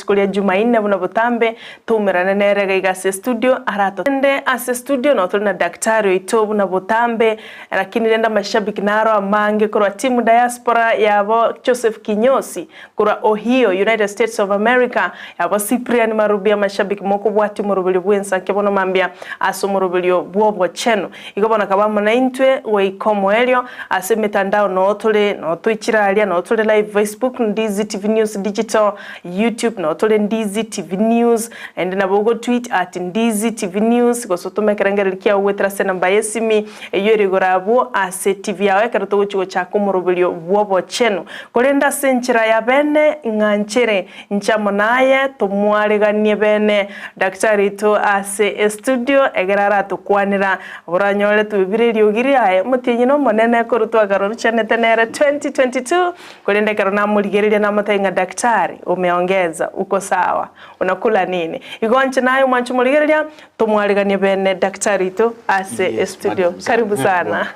Rituko ria Jumaine buna botambe toumerane nere iga iga ase estudio aratotende ase estudio noo tore na daktari oito buna botambe lakini rende amashabiki naro amange korwa team diaspora yabo Joseph Kinyosi korwa Ohio United States of America yabo Cyprian Marubi amashabiki mokobwatia omoroberio bwensa nke bono mambia ase omoroberio bwobochenu igo bono kaba amo naintwe goika omoerio ase emetandao noo tore noo toichire aria noo tore live Facebook Ndizi TV News Digital YouTube noo tore Ndizi TV News, naende nabo ogo tweet at Ndizi TV News gose otome ekerengererio kiao goetera ase enamba y'esimi eyio ere igoro abwo ase TV yao ekero togochia gochaka omoroberio bw'obochenu. Korende ase enchera ya bene ng'a nchere inche amo naye tomwareganie bene Daktari oito ase estudio egere aratokwanera Oranyore twebire eriogi riaye omotienyi nomonene korwa twakaroruchanete nere 2022 Korende ekero namorigereria namotebia ng'a Daktari, umeongeza, uko sawa, unakula nini? Igo inche naye omwanche omorigereria, tomwariganie bene daktari oito ase Yes, estudio. madam Karibu sana. sana.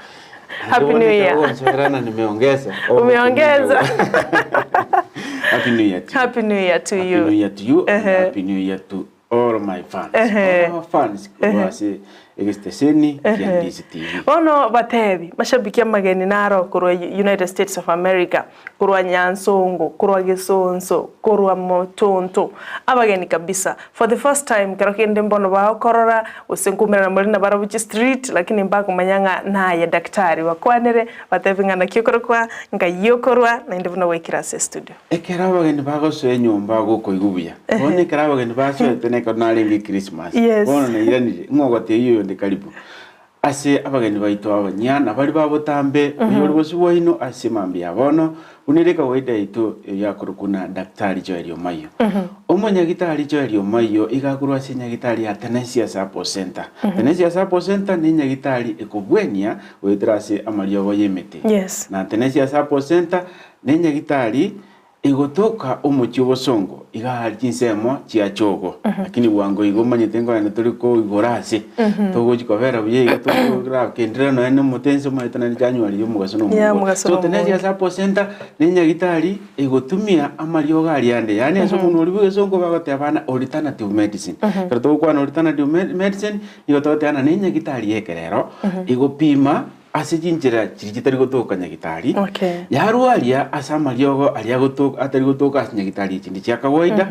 Happy New Year. Gonsoerana nimeongeza. Umeongeza. Happy New Year to you. Happy New Year to Happy you. New Year to you. and Ehe. Happy New Year to all my fans. Ehe. All our fans korwa ase egesiteseni kia Ndizi TV. Bono batebi, mashabiki amageni naro korwa United States of America, korwa Nyansongo, korwa Gesonso, korwa Motonto, abageni kabisa. For the first time kero kende mbono bagokorora, gose nkoumerana more nabarabwo chistreet, lakini mbakomanya ng'a naye daktari. Bakwanere, batebi ng'a naki okorokwa, nkai okorwa, naende buna gwaikire ase estudio. Ekero abageni bagosoa enyomba gokoigwa buya. Bono ekero abageni basoete na ekero narenge Christmas. Yes. Bono nairanire, ng'o ogotebia oyonde karibu. Ase abageni baito abanyia na baria ba botambe, oyore bosio bwaino ase mambia ya bono, buna ere ekawaida yaito eyakorokwa na Daktari Joel Omayio. Omonyagitari Joel Omayio iga akorwa ase enyagitari ya Tenesia Support Center. Tenesia Support Center ne enyagitari ekobwenia goetera ase amariogo y'emete. Yes. Na Tenesia Support Center Nenyagitari egotoka omochie obosongo iga are chinsemo chia chogo, lakini bwango igo omanyete nkoenda tore koigora ase togochi kobera buya iga torakendera nonya na omote ense omanyete naende January ya omogaso na Yeah, omonge. omogaso So na tenensi omonge. ase Apple Center nenyagitari egotumia amariogo aria ande, yaani ase omonwa oria bwa egesongo bagoteba bana alternative medicine. Ekero togokwana alternative medicine nigo togoteba ng'a nenyagitari ya ekerero egopima Ase chinchera chiria chitari gotoka nyagitari, Okay. yarwaria ase amariogo aria agotoka atari gotoka ase nyagitari echinde chia kawaida,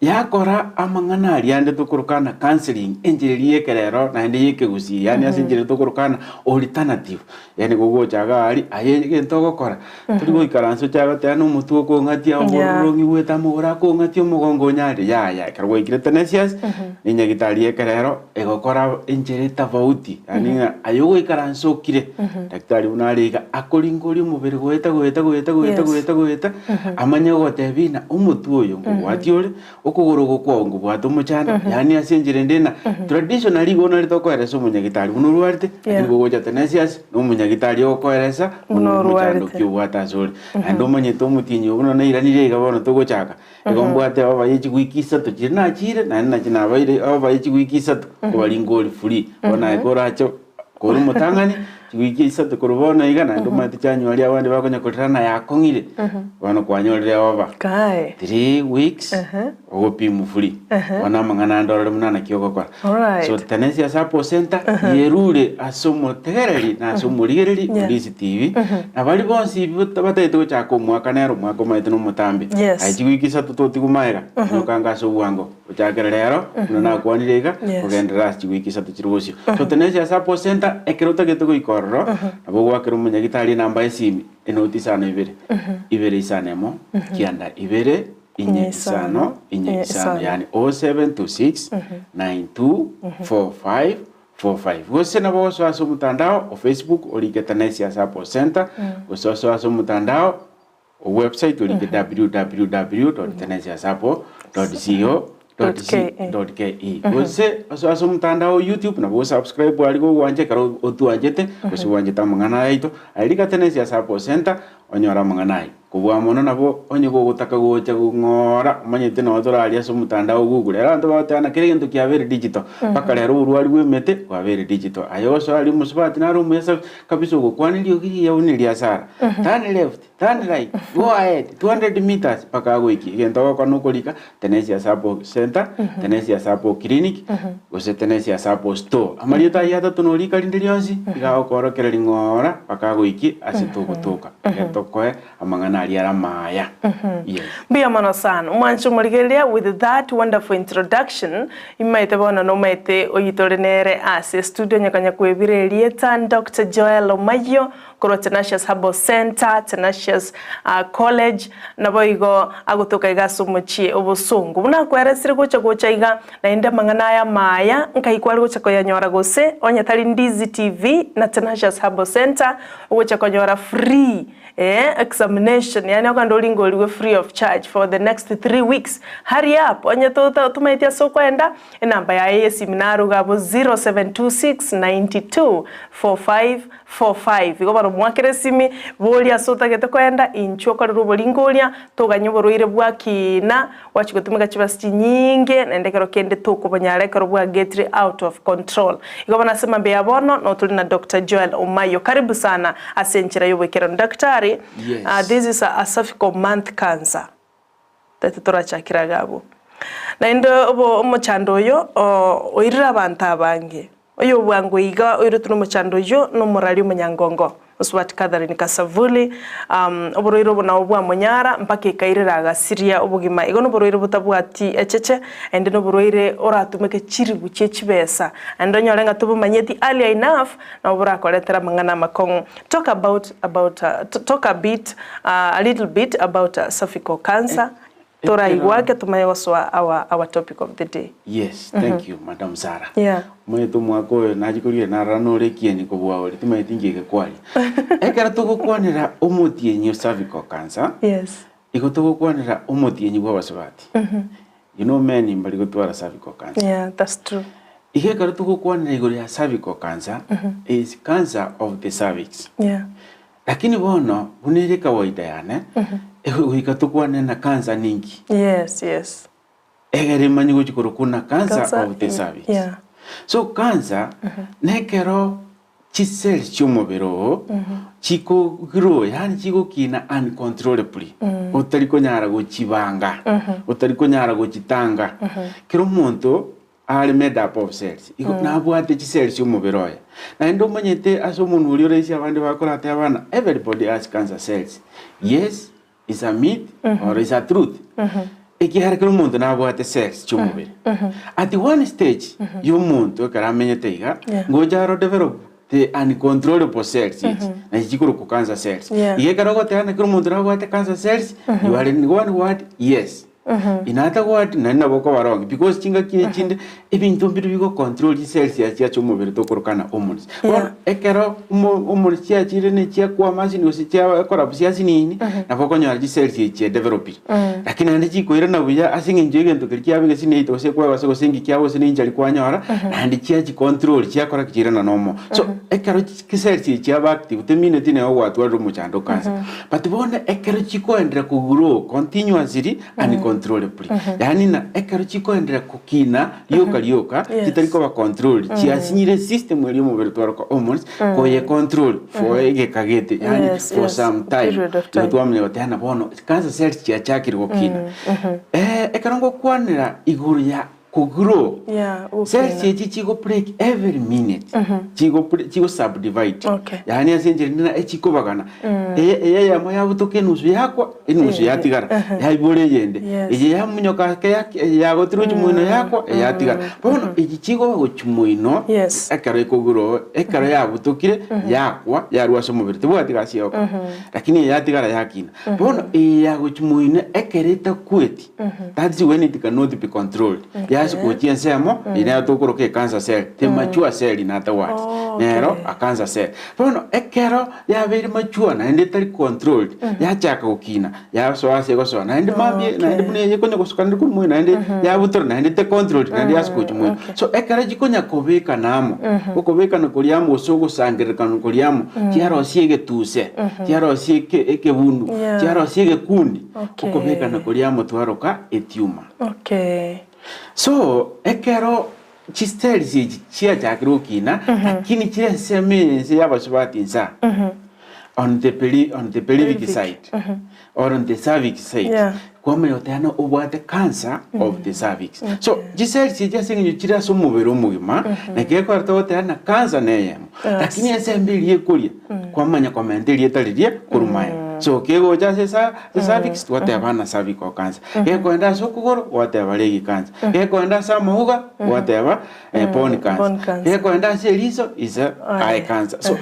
yakora amang'ana aria ande tokorokana counselling, enchera eria y'ekerero naende y'ekegusii, yaani ase enchera tokorokana alternative, yaani gogocha iga aria, aye egento ogokora, tori goikaransa oche goteba na omotwe okong'atia Yeah. obororo ng'igwete amagoro akong'atia omogongo onyarire, yaya, ekero gwaikire tenacious, na enyagitari y'ekerero egokora enchera etafauti, yaani ng'a aye ogoikaransa okire, daktari buna are iga, akoringoria omobere goeta goeta goeta goeta Yes. goeta goeta, amanye gogotebia ng'a omotwe oyo nkobwatia ore, okogoro oko kwao nkobwate omochando, yaani ase enchera ende ng'a traditionally igo nari tokoeresa omonyagitari buna orwarete, Yeah. lakini gogocha tenacious, na omonyagitari ogokoeresa Buna buna omochando orwarete. ki obwate ase ore. Naende omanyete omotienyi oyo buna nairanire iga bono togochaka, Igo mbwate oba ye chiwiki isato chiria nachire, naende nachi nabaire oba ye chiwiki isato, kobaringa ori free. Bono naye korache kore omotang'ani, chiwiki isato korwa bono iga, naende omanyete January abande bakonya korera na yakong'ire, bono kwanyorire oba Kai. 3 weeks ogopimwa free. Bono amang'ana ande orore buna naki ogokora. Alright. So Tenesia Support Center yerure ase omotegereri na ase omorigereri Yeah. o Ndizi TV na baria bonsi batagete gochaka omwaka nere omwaka omanyete na omotambe. Yes. Aye chiwiki isato totigwa maega, onyokanga ase obwango gochakera rero buna nakwanire iga Yes. kogenderera ase chiwiki isato chire bosio. So Tenesia Support Center ekero otagete goika ororo nabo ogoakera omonyagitari enamba esimi enoti isano ibere, ibere isano emo, kianda ibere inye isano inye isano yaani 0726 9245 45 gose nabo gosoa ase omotandao o Facebook orike Tenesia Support Center gose osoe ase omotandao o website orike www.tenesiasupport.co.ke gose osoe ase omotandao o YouTube nabo osubscribe aria gogwancha ekero otwanchete gose gwanchete amang'ana ayaito aye rika Tenesia Support Center. Onyore amang'ana ayio. Kobua mono nabo onye gogotaka gocha gong'ora, omanyete noo toraria ase omotandao o Google. Ere abanto bagoteba ng'a kera egento kiabeire digital, mpaka rero oborwari bw'emete bwabeire digital. Aye osoe aria omosubati naro omuya kabisa ogokwana eriogi rigiya buna eria Sarah. Turn left, turn right, go ahead, 200 meters mpaka agoikie. Egento ogokora nokorika Tenesia Sacco Center, Tenesia Sacco Clinic, gose Tenesia Sacco Store. Amarieta ayio atato norika rinde rionsi, iga agokoorokereria ng'ora mpaka agoikie ase togotoka, ekero tokoe amang'ana aria are amaya. Yes. Mbuya mono sana omwanchi omorigereria with that wonderful introduction, imaete bono nomaete oyio tore nere ase estudio onye konya kwebire erieta Doctor Joel Omayio Korwa Tenacious Herbal Centre, Tenacious College, naboigo agotoka iga ase omochie obosongo. Buna akweresire gocha gocha iga, naende amang'ana aya amaya nkai kware gocha koyanyora gose onye tari Ndizi TV na Tenacious Herbal Centre, ogocha konyora free eh examination, yaani okogenda oringorigwe free of charge for the next 3 weeks. Hurry up onye tomaeti ase okoenda, enamba yaye y'esimi naro iga abwo 0726 92 45 45. Igo bono mwakere esimi, boria ase otagete koenda, inchuo okorere oboringo oria, toganye oborwaire bwa kina, gwachia gotumeka chibesa chinyinge, naende ekero kende tokobonyara ekero bwagetire out of control. Igo bono ase mambia ya bono, no tore na Doctor Joel Omayo. Karibu sana ase enchera y'oboikeranu. Daktari, this is a cervical month cancer. Tete torachakere iga abwo. Naende obo omochando oyo oirire abanto abange. Oyo bwango iga oiretwe nomochando oyio nomorari omonyangongo, Oswald Catherine Kasavuli. Oborwaire obo nabo bwamonyara mpaka ekairera agasiria obogima. Igo noborwaire botabwati echeche, naende noborwaire oratumeke chiribu chie chibesa. Naende onyore ng'a tobomanyeti early enough, nabo borakoretere amang'ana amakong'u. Talk about about talk a bit a little bit about cervical cancer toraigwake tomanye gosoa our our topic of the day. Yes, thank you Madam Sarah. Yeah. Omanyete omwaka oyo nachia korigereria narora nore ekieni kobua ore timanyeti inki egekwaria. Ekero togokwanera omotienyi o cervical cancer, Yes. igo togokwanera omotienyi bwa abasubati. You know men mbari gotwara cervical cancer. Yeah, that's true. Igo ekero togokwanera igoro ya cervical cancer, is cancer of the cervix. Yeah. Lakini bono buna ere kawaida yane, goika tokwane na cancer ninki? Yes. Egere emanye gochia korokwa na cancer Cancer, of the cervix. yeah. So cancer, nekero chicells chi'omobere oo chikogrow yaani chigokina uncontrollably, otari konyara gochibanga, otari konyara gochitanga. Kera omonto are made up of cells, igo nabwate chicells chi'omobere oye. Naende omanyete ase omonwa oria oraisia abande bakorateba bana, everybody has cancer cells. Yes, is a myth or is a truth. Ekiagera kera omonto nabwate cells chi'omobere. At one stage y'omonto ekero amenyete iga, ngocha aro develop the uncontrollable cells echi, nachi chikorokwa cancer cells. Iga ekero ogoteba ng'a kera omonto nabwate cancer cells, you are in one word, yes. In other word, naende nabo okoba wrong because chingaki echinde ebinto mbire bigocontrol chicells echia chi'omobere tokorokana hormones. Bono ekero omo hormones chiachire ne chiakwama ase gose chiakora chiasinini, nabo okonyora chicells echi chiadevelopire. Lakini naende chikoirana buya ase eng'encho y'egento keria kiaba egesinete gose kwegose gose inki kiaba gose ne injury kwanyora, naende chiachicontrol chiakora ki chiairana nomo. So ekero chicells echi chiaba active temineti nere ogwatwarire omochando cancer. But bono ekero chikoenderea kogrow continuously uncontrollably, yaani ng'a ekero chikoenderea kokina rioka rioka, chitari koba controlled, chiasinyire esystem eria omobere twaroka hormones, koye control for egeka gete, yaani for some time. Period of Igo time. twamanya goteba ng'a bono cancer cells chiachakire gokina. Ekero ngokwanera igoro ya kogrow, Yeah, cells gokina. echi chigo break every minute, chigo chigo subdivide, Okay. yaani ase enchera ende na echikobagana, eye eye eyemo yabutoka enusu yakwa, enusu yatigara, yaibora eyende, Yes. eye yamunyoka ake yaki yagotirwe chimoino yakwa, eyatigara. Bono echi chigoba gochia moino, Yes. ekero ekogrow, ekero yabutokire, yakwa, yarwa ase omobere, tebwati gasi yogokora. Lakini eye yatigara yakina. Bono eye yagochia moino ekero etakweti, That's when it cannot be controlled. Yase gochia ensemo, eye nero tokoroka ecancer cell, te mature cell in other words, nero a cancer cell. Bono ekero yabeire mature naende etari controlled, yachaka gokina, yasoa ase egosoa, naende mambia naende buna eye ekonya gosuka naende korwa moyo naende yabutora naende te controlled naende yase gochia moyo. So ekero chikonya kobekana amo, okobekana koria amo gose ogosangererekana koria amo, chiarosia egetuse, chiarosia eke ekebundu, chiarosia egekundi, okobekana koria amo twaroka etumor. Okay. So, ekero chicells echi chiachakire gokina, lakini chire ensemo eye ense y'abasubati insa, on the peri on the pelvic side, or on the cervix side, kwamanya goteba ng'a obwate cancer of the cervix. So, chicells echi ase eng'encho chire ase omobere omogima, naki ekero togoteba ng'a cancer neyemo, lakini ensemo eria ekoria, kwamanya komenta erieta riria korwa magega. So, kegocha ase esa ase cervix, twateba ng'a cervical cancer. Gekoenda ase okogoro, gwateba leg cancer. Gekoenda ase amauga, gwateba bone cancer. Gekoenda ase eriso, is a eye cancer. So,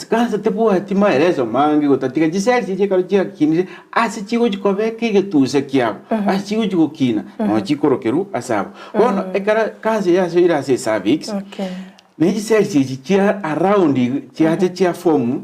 cancer tebwati maelezo mange gotatiga chiseli chiria ekero chiakinire ase chigochi kobeka egetuse kiabo, ase chigochi gokina, noo chikorokerwa ase abwo. Bono ekero cancer yasoire ase ecervix, Ne chiseli echi chia around chiacha chia form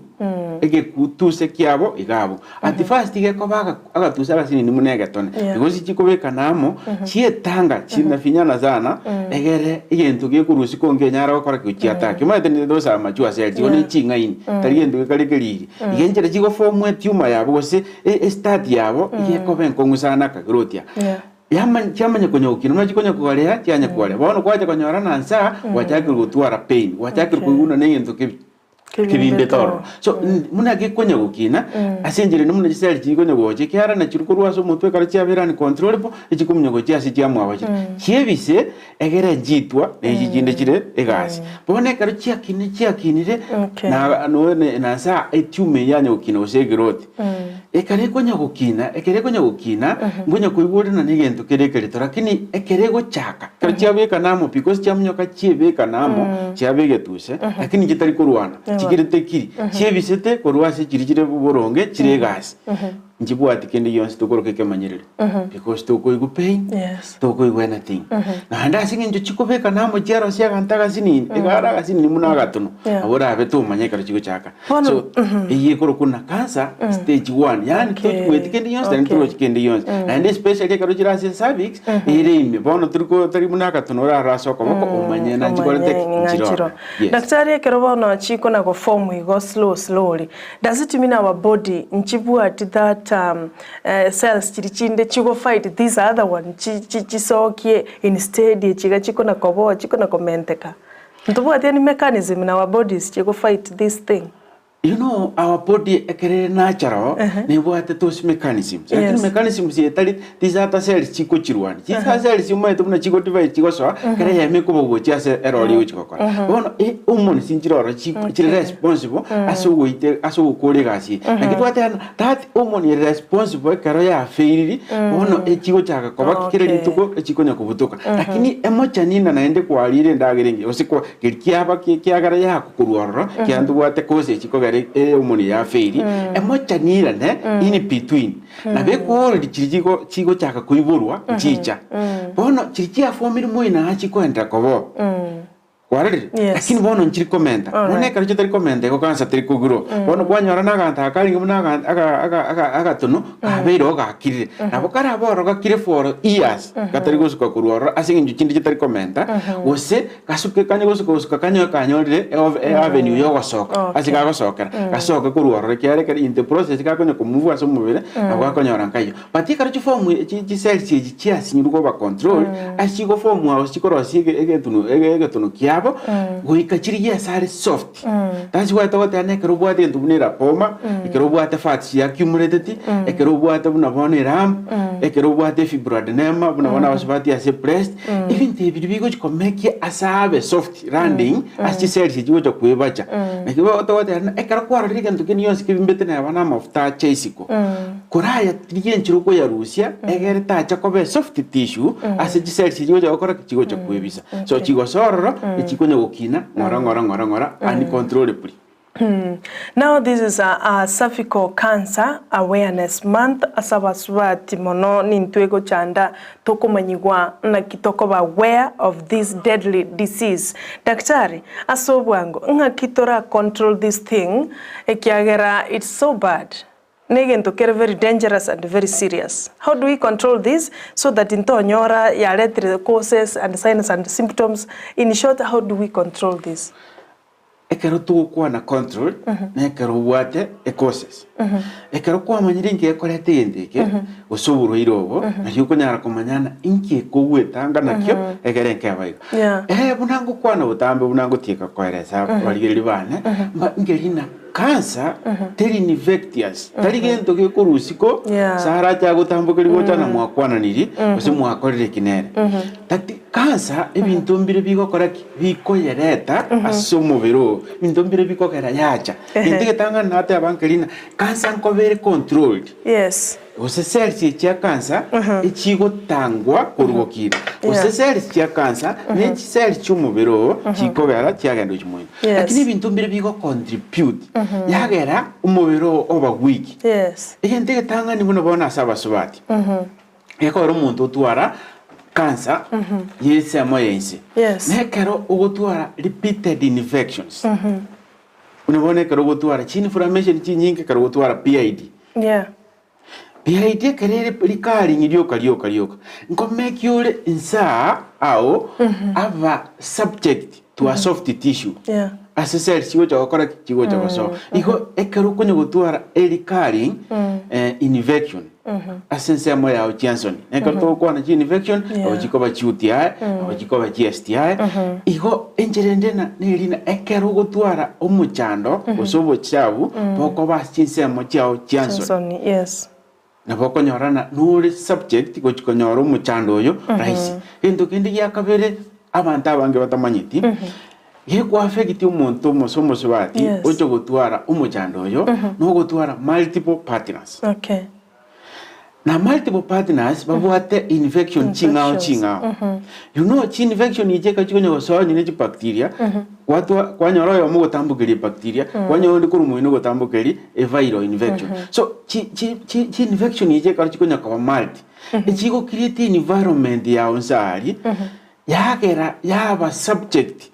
egekutuse kiabo iga abwo. At first gekoba aga agatuse agasinini buna egetone. Yeah. Igo chikobekana amo, chietanga chinafinyana sana, egere egento gekorusia konge enyare gokora ki gochiataka. Omanyete ni those are mature cells, igo ne Yeah. ching'aini, tari gento gekare keriri. Iga enchera chigoform etumor yabo gose e- estart yabo, iga ekoba enkong'u sana akagrotia. Yeah. Yamanya chiamanya konya gokina, buna chikonya kogareha, chianya kogareha. Bono kwacha konyora na nsa, gwachakire gotwara pain, gwachakire koigwa buna negento kebi kebimbete ororo. So buna gekonya gokina, ase enchera ende buna chiseli chikonya gocha, ekiagera nachio korwa ase omotwe ekero chiabeire uncontrollable, echikomanya gochia ase chiamwabo chire. Chiebise, egere nchitwa, na echi chinde chire egasi. Bono ekero chiakinire chiakinire, na noe na nsa etumor eyio yanya gokina gose egrowth. Ekero ekonya gokina, ekero ekonya gokina, nkonya koigwa ore na negento kere ekerito, lakini ekero egochaka, ekero chiabekana amo pi, gose chiamonyoka chiebekana amo, chiaba egetuse, lakini chitari korwana, chikirete kiri, chiebisete korwa ase chiria chire boronge, chire egasi. Nchibwati kende gionsi tokoroka ekemanyereri, because tokoigwa pain, tokoigwa anything. Naende ase eng'encho chikobekana amo chiarosia aganto agasinini, ekare agasinini buna agatono, nabo orabe tomanye ekero chigochaka. Bono, So, eyio ekorokwa na cancer stage one, yaani tochigweti kende gionsi naende torochi kende gionsi. Naende especially ekero chire ase cervix, ere ime, bono tori ko tari buna agatono orarore ase okoboko omanye na nchikorete ki, Omanye ng'a nchire nchiro. ororo. Yes. Daktari ekero bono chikona goform igo slow slowly, does it mean our body nchibwati that cells chiria chinde chigo fight this other one chi chi chisokie instead echi iga chikona koboa chikona komenteka? Ntobwati any mechanism in our bodies chigo fight this thing? You know our body ekero ere natural nebwate those mechanisms lakini Yes. mechanisms eye tari tisata cells chikochirwania chisata cells omanyete buna chigo divide chigosoa ekero eyemo ekoba gochia ase erori egochi gokora bono e hormones nchire ororo chi chire responsible ase ogoite ase ogokora egasi eye naki twateba ng'a that hormone ere responsible ekero ya failiri bono echigochaka koba ki kera rituko echikonya kobutoka lakini emochanina naende kwarire endagera engiya gose kwa keri kiaba ki kiagera yakokorwa ororo kiagera ntobwate cause echikogera ehormone ya faili emochanirane in between nabo ekooreri chiria chigo chigochaka koiborwa nchicha bono chiria chiafomire moino aa chikoenderera koba oo. Kwarorire? Yes. Lakini bono nchiri komenta. Alright. Bono ekero chitari komenta igo kansa teri kogrow. Bono kwanyora na aganto aka karenge buna aga- aga- aga- aga- agatono, kabeire oo gakirire. Nabo karabe oro gakire for years, gatari gosuka korwa ororo ase eng'encho chinde chitari komenta, gose gasuke kanye gosuka gosuka kanyoe kanyorire eov- eavenue ya ogosoka, ase Okay. gagosokera, gasoke korwa ororo ekiagera ekero in the process gakonya komove ase omobere, nabo gakonyora nkaiyo. But ekero chiform echi chicells echi chiasinyirwe koba controlled, ase chigoformwa gose chikorosia ege egetunu ege egetunu kiabo, goika chirigie ase are soft. That's why togoteba na ekero obwate egento buna erapoma, ekero obwate fats chiaccumulateti, ekero obwate buna bono eramp, ekero obwate efibroadenoma buna bono abasubati ase breast, ebinto ebi bigochi komekia ase abe soft landing ase chicells echi chigocha koebacha. Naki bono togoteba ng'a ekero kwarorire egento kende gionsi kebimbete neba na amafuta ache isiko. Korayatirie enchera okoyarusia, egere tacha koba esoft tissue ase chicells chigocha gokora ki? Chigocha kwebisa. So chigosa ororo, echikonya gokina ng'ora ng'ora ng'ora ng'ora uncontrollably. Now this is a a cervical cancer awareness month ase abasubati mono nintwe gochanda tokomanyigwa naki tokoba aware of this deadly disease. Daktari, ase obwango ng'aki tora control this thing ekiagera it's so bad negento kere very dangerous and very serious. How do we control this so that ntonyora yaretire causes and signs and symptoms in short how do we control this? Ekero togokwana control, na ekero obwate ecauses. Ekero kwamanyire inki gekoreta egento eke, gose oborwaire obo, nario okonyara komanya ng'a inki ekogwetanga nakio egere nkeba iga. Yeah. Eh, buna ngokwana botambe buna ngotieka koeresa abarigereria bane, mba nkeri ng'a cancer teri infectious, tari gento gekorwa isiko, Yeah. sarache agotambokeria gocha na mwakwananirie, gose mwakorire eki nere. But cancer ebinto mbire bigokora ki? Bikoyereta ase omobere oo, ebinto mbire bikogera yacha. Egento egetang'ani nateba nkeri ng'a cancer nkoba ere controlled. Yes. Gose cells echi chia cancer echigotangwa korwa gokina. Gose cells chia cancer ne chicells chia omobere oo chikogera chiagenda gochia moino. Yes. Lakini ebinto mbire bigo contribute yagera omobere oo oba weak. Yes. Egento egetang'ani buna bono ase abasubati. Ekero omonto otwara cancer y'ensemo ya inse, Yes. na ekero ogotwara repeated infections, buna bono ekero ogotwara chi-inflammation chinyinge ekero ogotwara PID. Yeah. PID ekero ere recurring rioka rioka rioka, nkomeki ore nsaa ao aba subject to a soft tissue. Yeah. Ase cells chigocha gokora ki? Chigocha gosoa. Igo ekero okonya gotwara a recurring infection ase ensemo yao chiansoni, na ekero togokwana chi infection nabo chikoba chi UTI, nabo chikoba chi STI, igo enchera ende na neri ng'a ekero ogotwara omochando gose obochabu bokoba ase chinsemo chiao chiansoni. Chiansoni, yes. Nabo okonyora ng'a nore subject gochia konyora omochando oyo rahisi. Egento kende gia kabere abanto abange batamanyeti, gekoaffect omonto omose omosubati Yes. oche gotwara omochando oyo, nogotwara multiple partners. Okay. Na multiple partners babwate infection ching'ao Infections. ching'ao. You know chi-infection echi ekero chikonya gosoa onye ne chibacteria, gwatwa kwanyora oyomo ogotambokeria ebacteria, kwanyora onde korwa moino ogotambokeria eviral infection. So chi chi chi chi infection echi ekero chikonya koba multi, echigo create environment yao nse aria, yagera yaba subject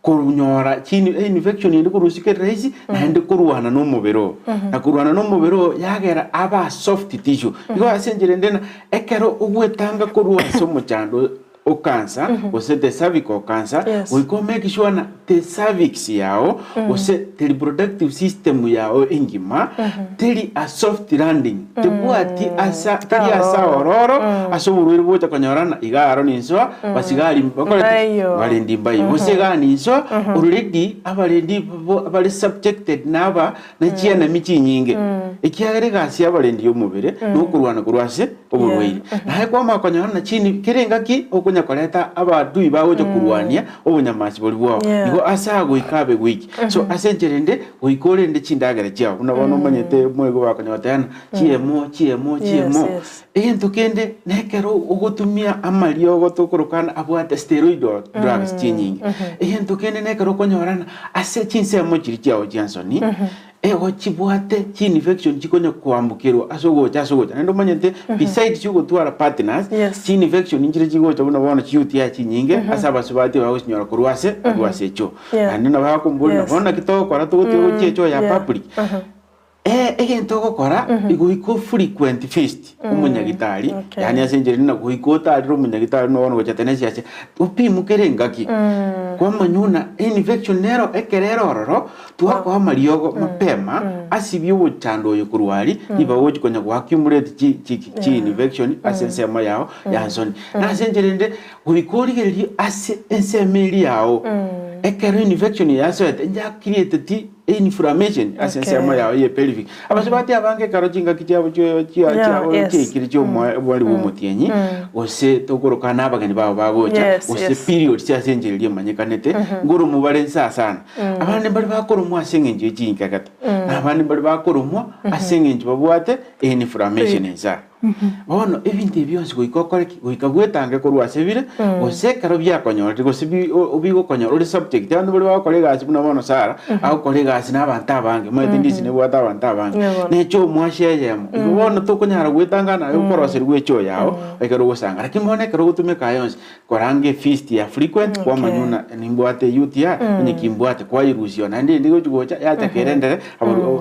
konyora chi infection ende korwa isiko ere rahisi naende korwana na omobere oo. Na korwana na omobere oo yagera aba soft tissue. Igo ase enchera ende ng'a ekero ogwetanga korwa ase omochando o cancer gose the cervical cancer, Yes. goika o make sure ng'a the cervix yao gose the reproductive system yao engima teri a soft landing, tebwati asa teri ase aororo ase oborwaire bogocha konyora ng'a iga aro ninsoa basigari bakoreti Mbaiyo. barendi mbaiyo gose igaa ninsoa already abarendi bo bare subjected naba ne chienemi chinyinge ekiagera egasi y'abarendi y'omobere nokorwana korwa ase oborwaire. Naye kwamanya konyora ng'a chini kera engaki okonya koreta abadui bagocha korwania obonyamasi boria bwao, Yeah. igo ase agoika abe goiki. So ase enchera ende, goika orende chindagera chiao, buna bono omanyete moigo bakonya goteba ng'a chiemo chiemo Yes, chiemo. yes. Egento kende nekero ogotumia amariogo tokoroka ng'a abwate steroidal drugs chinyinge. Egento kende nekero okonyora ng'a ase chinsemo chiria chiao chia nsoni, Ego chibwate chi-infection chikonya koambukerwa ase ogocha ase ogocha. Naende omanyete besides chiogotwara partners, Yes. chi-infection nchire chigocha buna bono chi-UTI chinyinge ase abasubati bagosinyora korwa ase korwa ase echoo. Yeah. Naende nabo bakomboria Yes. bono naki togokora togotiga gochia echoo ya Yeah. public. Egento ogokora goika o-frequent visit omonyagitari, Okay. yaani ase enchera ende goika otarire omonyagitari buna bono gochia tenensi ase opimwe kera engaki. Kwamanya buna infection nero ekero ere ororo, Twakoa amariogo mapema asibie obochando oyo korwa aria, ribaga ogochia konya go accumulate chi chi chi infection ase ensemo yao ya nsoni. Na ase enchera ende, goika origererie ase ensemo eria yao, ekero infection yasoete ya createti inflammation ase ensemo Okay. yao ye pelvic. Abasubati abange ekero chingaki chiabo chio chia Yeah, chiabo yes. chiaikire chia omoe obwari bwa omotienyi, gose tokoroka na abageni babo bagocha, Yes, gose yes. periods ase enchera eria emanyekanete, nkoromwa bare nsa sana. Abande mbare bakoromwa ase engencho ye chinkegeta, na abande mbare bakoromwa ase engencho babwate inflammation ensa. Bono ebinto ebi bionsi goika okore ki? Goika bwetange korwa ase bire, gose ekero biakonyorire gose bi o bigokonyora ore subject. Abanto baria bagokora egasi buna bono Sarah, agokora egasi na abanto abange, omanyete ndisi nebwate abanto abange, Bono. na echoo mwasha eyemo. Igo bono tokonyara gwetanga naye okoroserigwa echoo yao ekero ogosanga. Lakini bono ekero ogotumeka aya onsi, Koranga efeast ya frequent kwamanya buna nimbwate UTI onye kimbwate kwayerusia oo naende ende egochi gocha yachaka erendere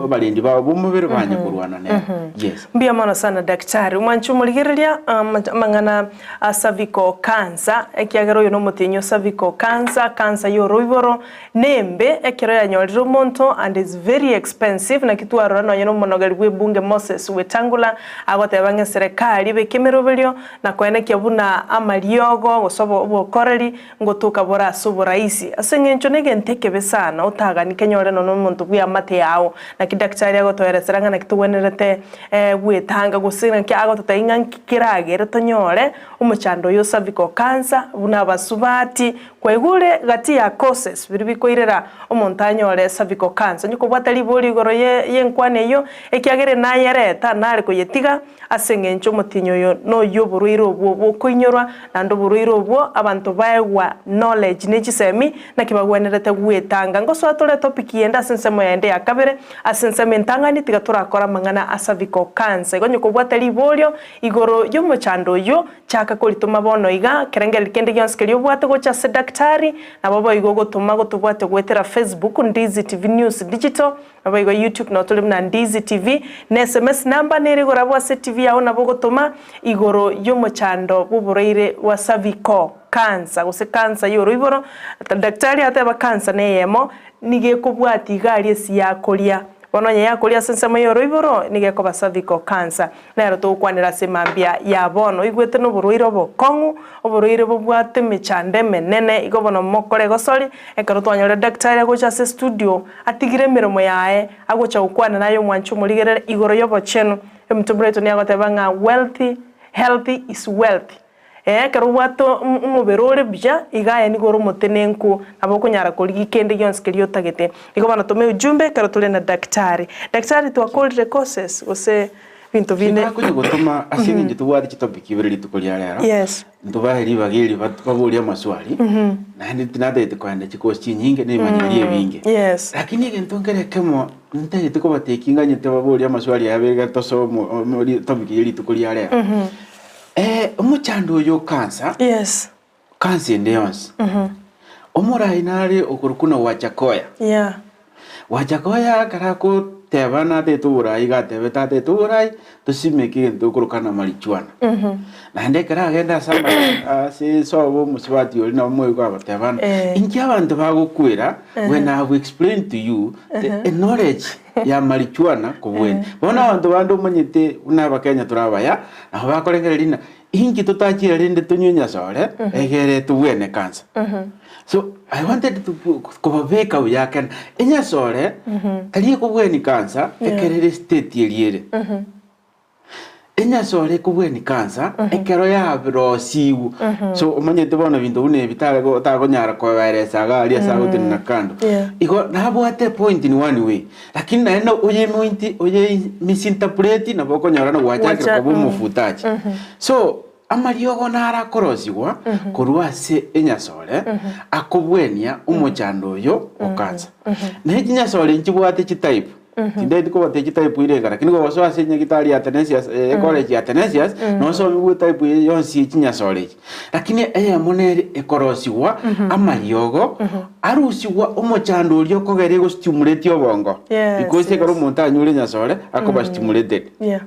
abarendi bao bomobere banye korwana nero. Yes. Mbuya mono sana daktari. Omwanchi omorigereria amang'ana a cervical cancer ekiagera oyo nomotienyi o cervical cancer, cancer ya oroiboro nembe ekero yanyorire omonto and is very expensive naki twarora nonye nomonogeri bwe ebunge Moses Wetangula agoteba ng'a eserekari ebeke emeroberio na koenekia buna amariogo gose obokoreri ngotoka bore ase oboraisi ase eng'encho negento ekebe sana otagani kenyore nonya omonto bw'eamate yao. Naki daktari agotoeresera ng'a naki togwenerete gwetanga gose naki agototebia ng'a nki keragere tonyore omochando oyo o cervical cancer buna abasubati Kwaigure gati ya causes biria bikoirera omonto anyore cervical cancer. Onye kobwate ribori igoro ye yenkwana eyio, ekiagera nayereta nare koyetiga ase eng'encho omotienyi oyo noyio oborwaire obwo bokoinyorwa, naende oborwaire obwo abanto baegwa knowledge ne chisemi naki bagwenerete gwetanga. Ngosoa tore etopic yende ase ensemo yende ya kabere, ase ensemo entang'ani tiga torakore amang'ana a cervical cancer. Igo onye kobwate riborio igoro yomochando oyio, Chaka koritoma bono iga, kerengererio kende gionsi keria obwate gocha ase daktari, nabo boigo ogotoma gotobwate goetera Facebook, Ndizi TV News Digital, naboigo YouTube nabo tore buna Ndizi TV, na sms number nere igoro abwo ase TV yao nabo ogotoma igoro y'omochando bw'oborwaire bwa cervical cancer gose cancer y'oroiboro, daktari ateba cancer neyemo, nigo ekobwatia iga aria esi yakoria. Bono onye yakoria ase ensemo y'oroiboro, nigo ekoba cervical cancer. Nero togokwanera ase mambia ya bono. Oigwete noborwaire obokong'u, oborwaire bobwate emechando emenene, igo bono mokore egosori, ekero twanyorire daktari agocha ase estudio, atigire emeremo yaye, agocha gokwana naye omwanchi omorigerere igoro y'obochenu. Omonto buna oito nigo agoteba ng'a wealthy, healthy is wealth. Ee, ekero obwate omobere ore buya, iga aye nigo ore omotenenku, nabo okonyara korigia kende gionsi keria otagete. Igo bono tome ujumbe ekero tore na daktari. Daktari twakorire courses gose binto binde? Tinakonya gotoma ase eng'encho tobwate chitopic ibere rituko ria rero, Yes. ntobae ribaga eri baborie amaswali, naende tinatagete koenda chikosi chinyinge na ebimanyereri ebinge. Yes. Lakini egento nkere ekemo ntagete kobatebia nganyete baborie amaswali aya abere tosoe topic ye rituko ria rero. Omochando oyo o cancer, Yes. cancer ende yonsi, omorai nare okorokwa na Wajakoya. Yeah. Wajakoya ekero agoteba natagete oborai iga atebete atagete oborai tosimeke egento tokoroka na marijuana. Naende ekero agenda ase ama ase sobo omosubati oria nabo moigwe agoteba ng'a Eh. inki abanto bagokwera when I have explained to you the knowledge ya marijuana kobwenia. Bono abanto bande omanyete buna abakenya tore abaya, Nabo bakorengereria ng'a inki totachire rende tonywe nyasore egere tobwene cancer. So I wanted to kobabeka buya akene. Enyasore tari ekobweni cancer ekero ere state eria ere. Enyasore ekobweni cancer ekero yarosiwu. So omanyete bono ebinto buna ebi tare tagonyara kobaeresa iga aria ase agotenena kando. Igo nabwate epoint in one way. Lakini naende oyemointi oyemisinterpreti nabo okonyora na gwachakire Gwacha- koba omofutachi. So amariogo naro akorosigwa korwa ase enyasore akobwenia omochando oyo o cancer. Naye chinyasore nchibwate chitype, tindeti kobata echitype ire iga lakini kogosoa ase enyagitari ya Athanasius ecollege ya Athanasius nosomigwe etype eye yonsi ye chinyasore echi. Lakini eyemo nere ekorosigwa amariogo, arusigwa omochando oria okogera egostimulate obongo. Yes, Because ekero yes. omonto anyure nyasore, akoba stimulated. Yeah.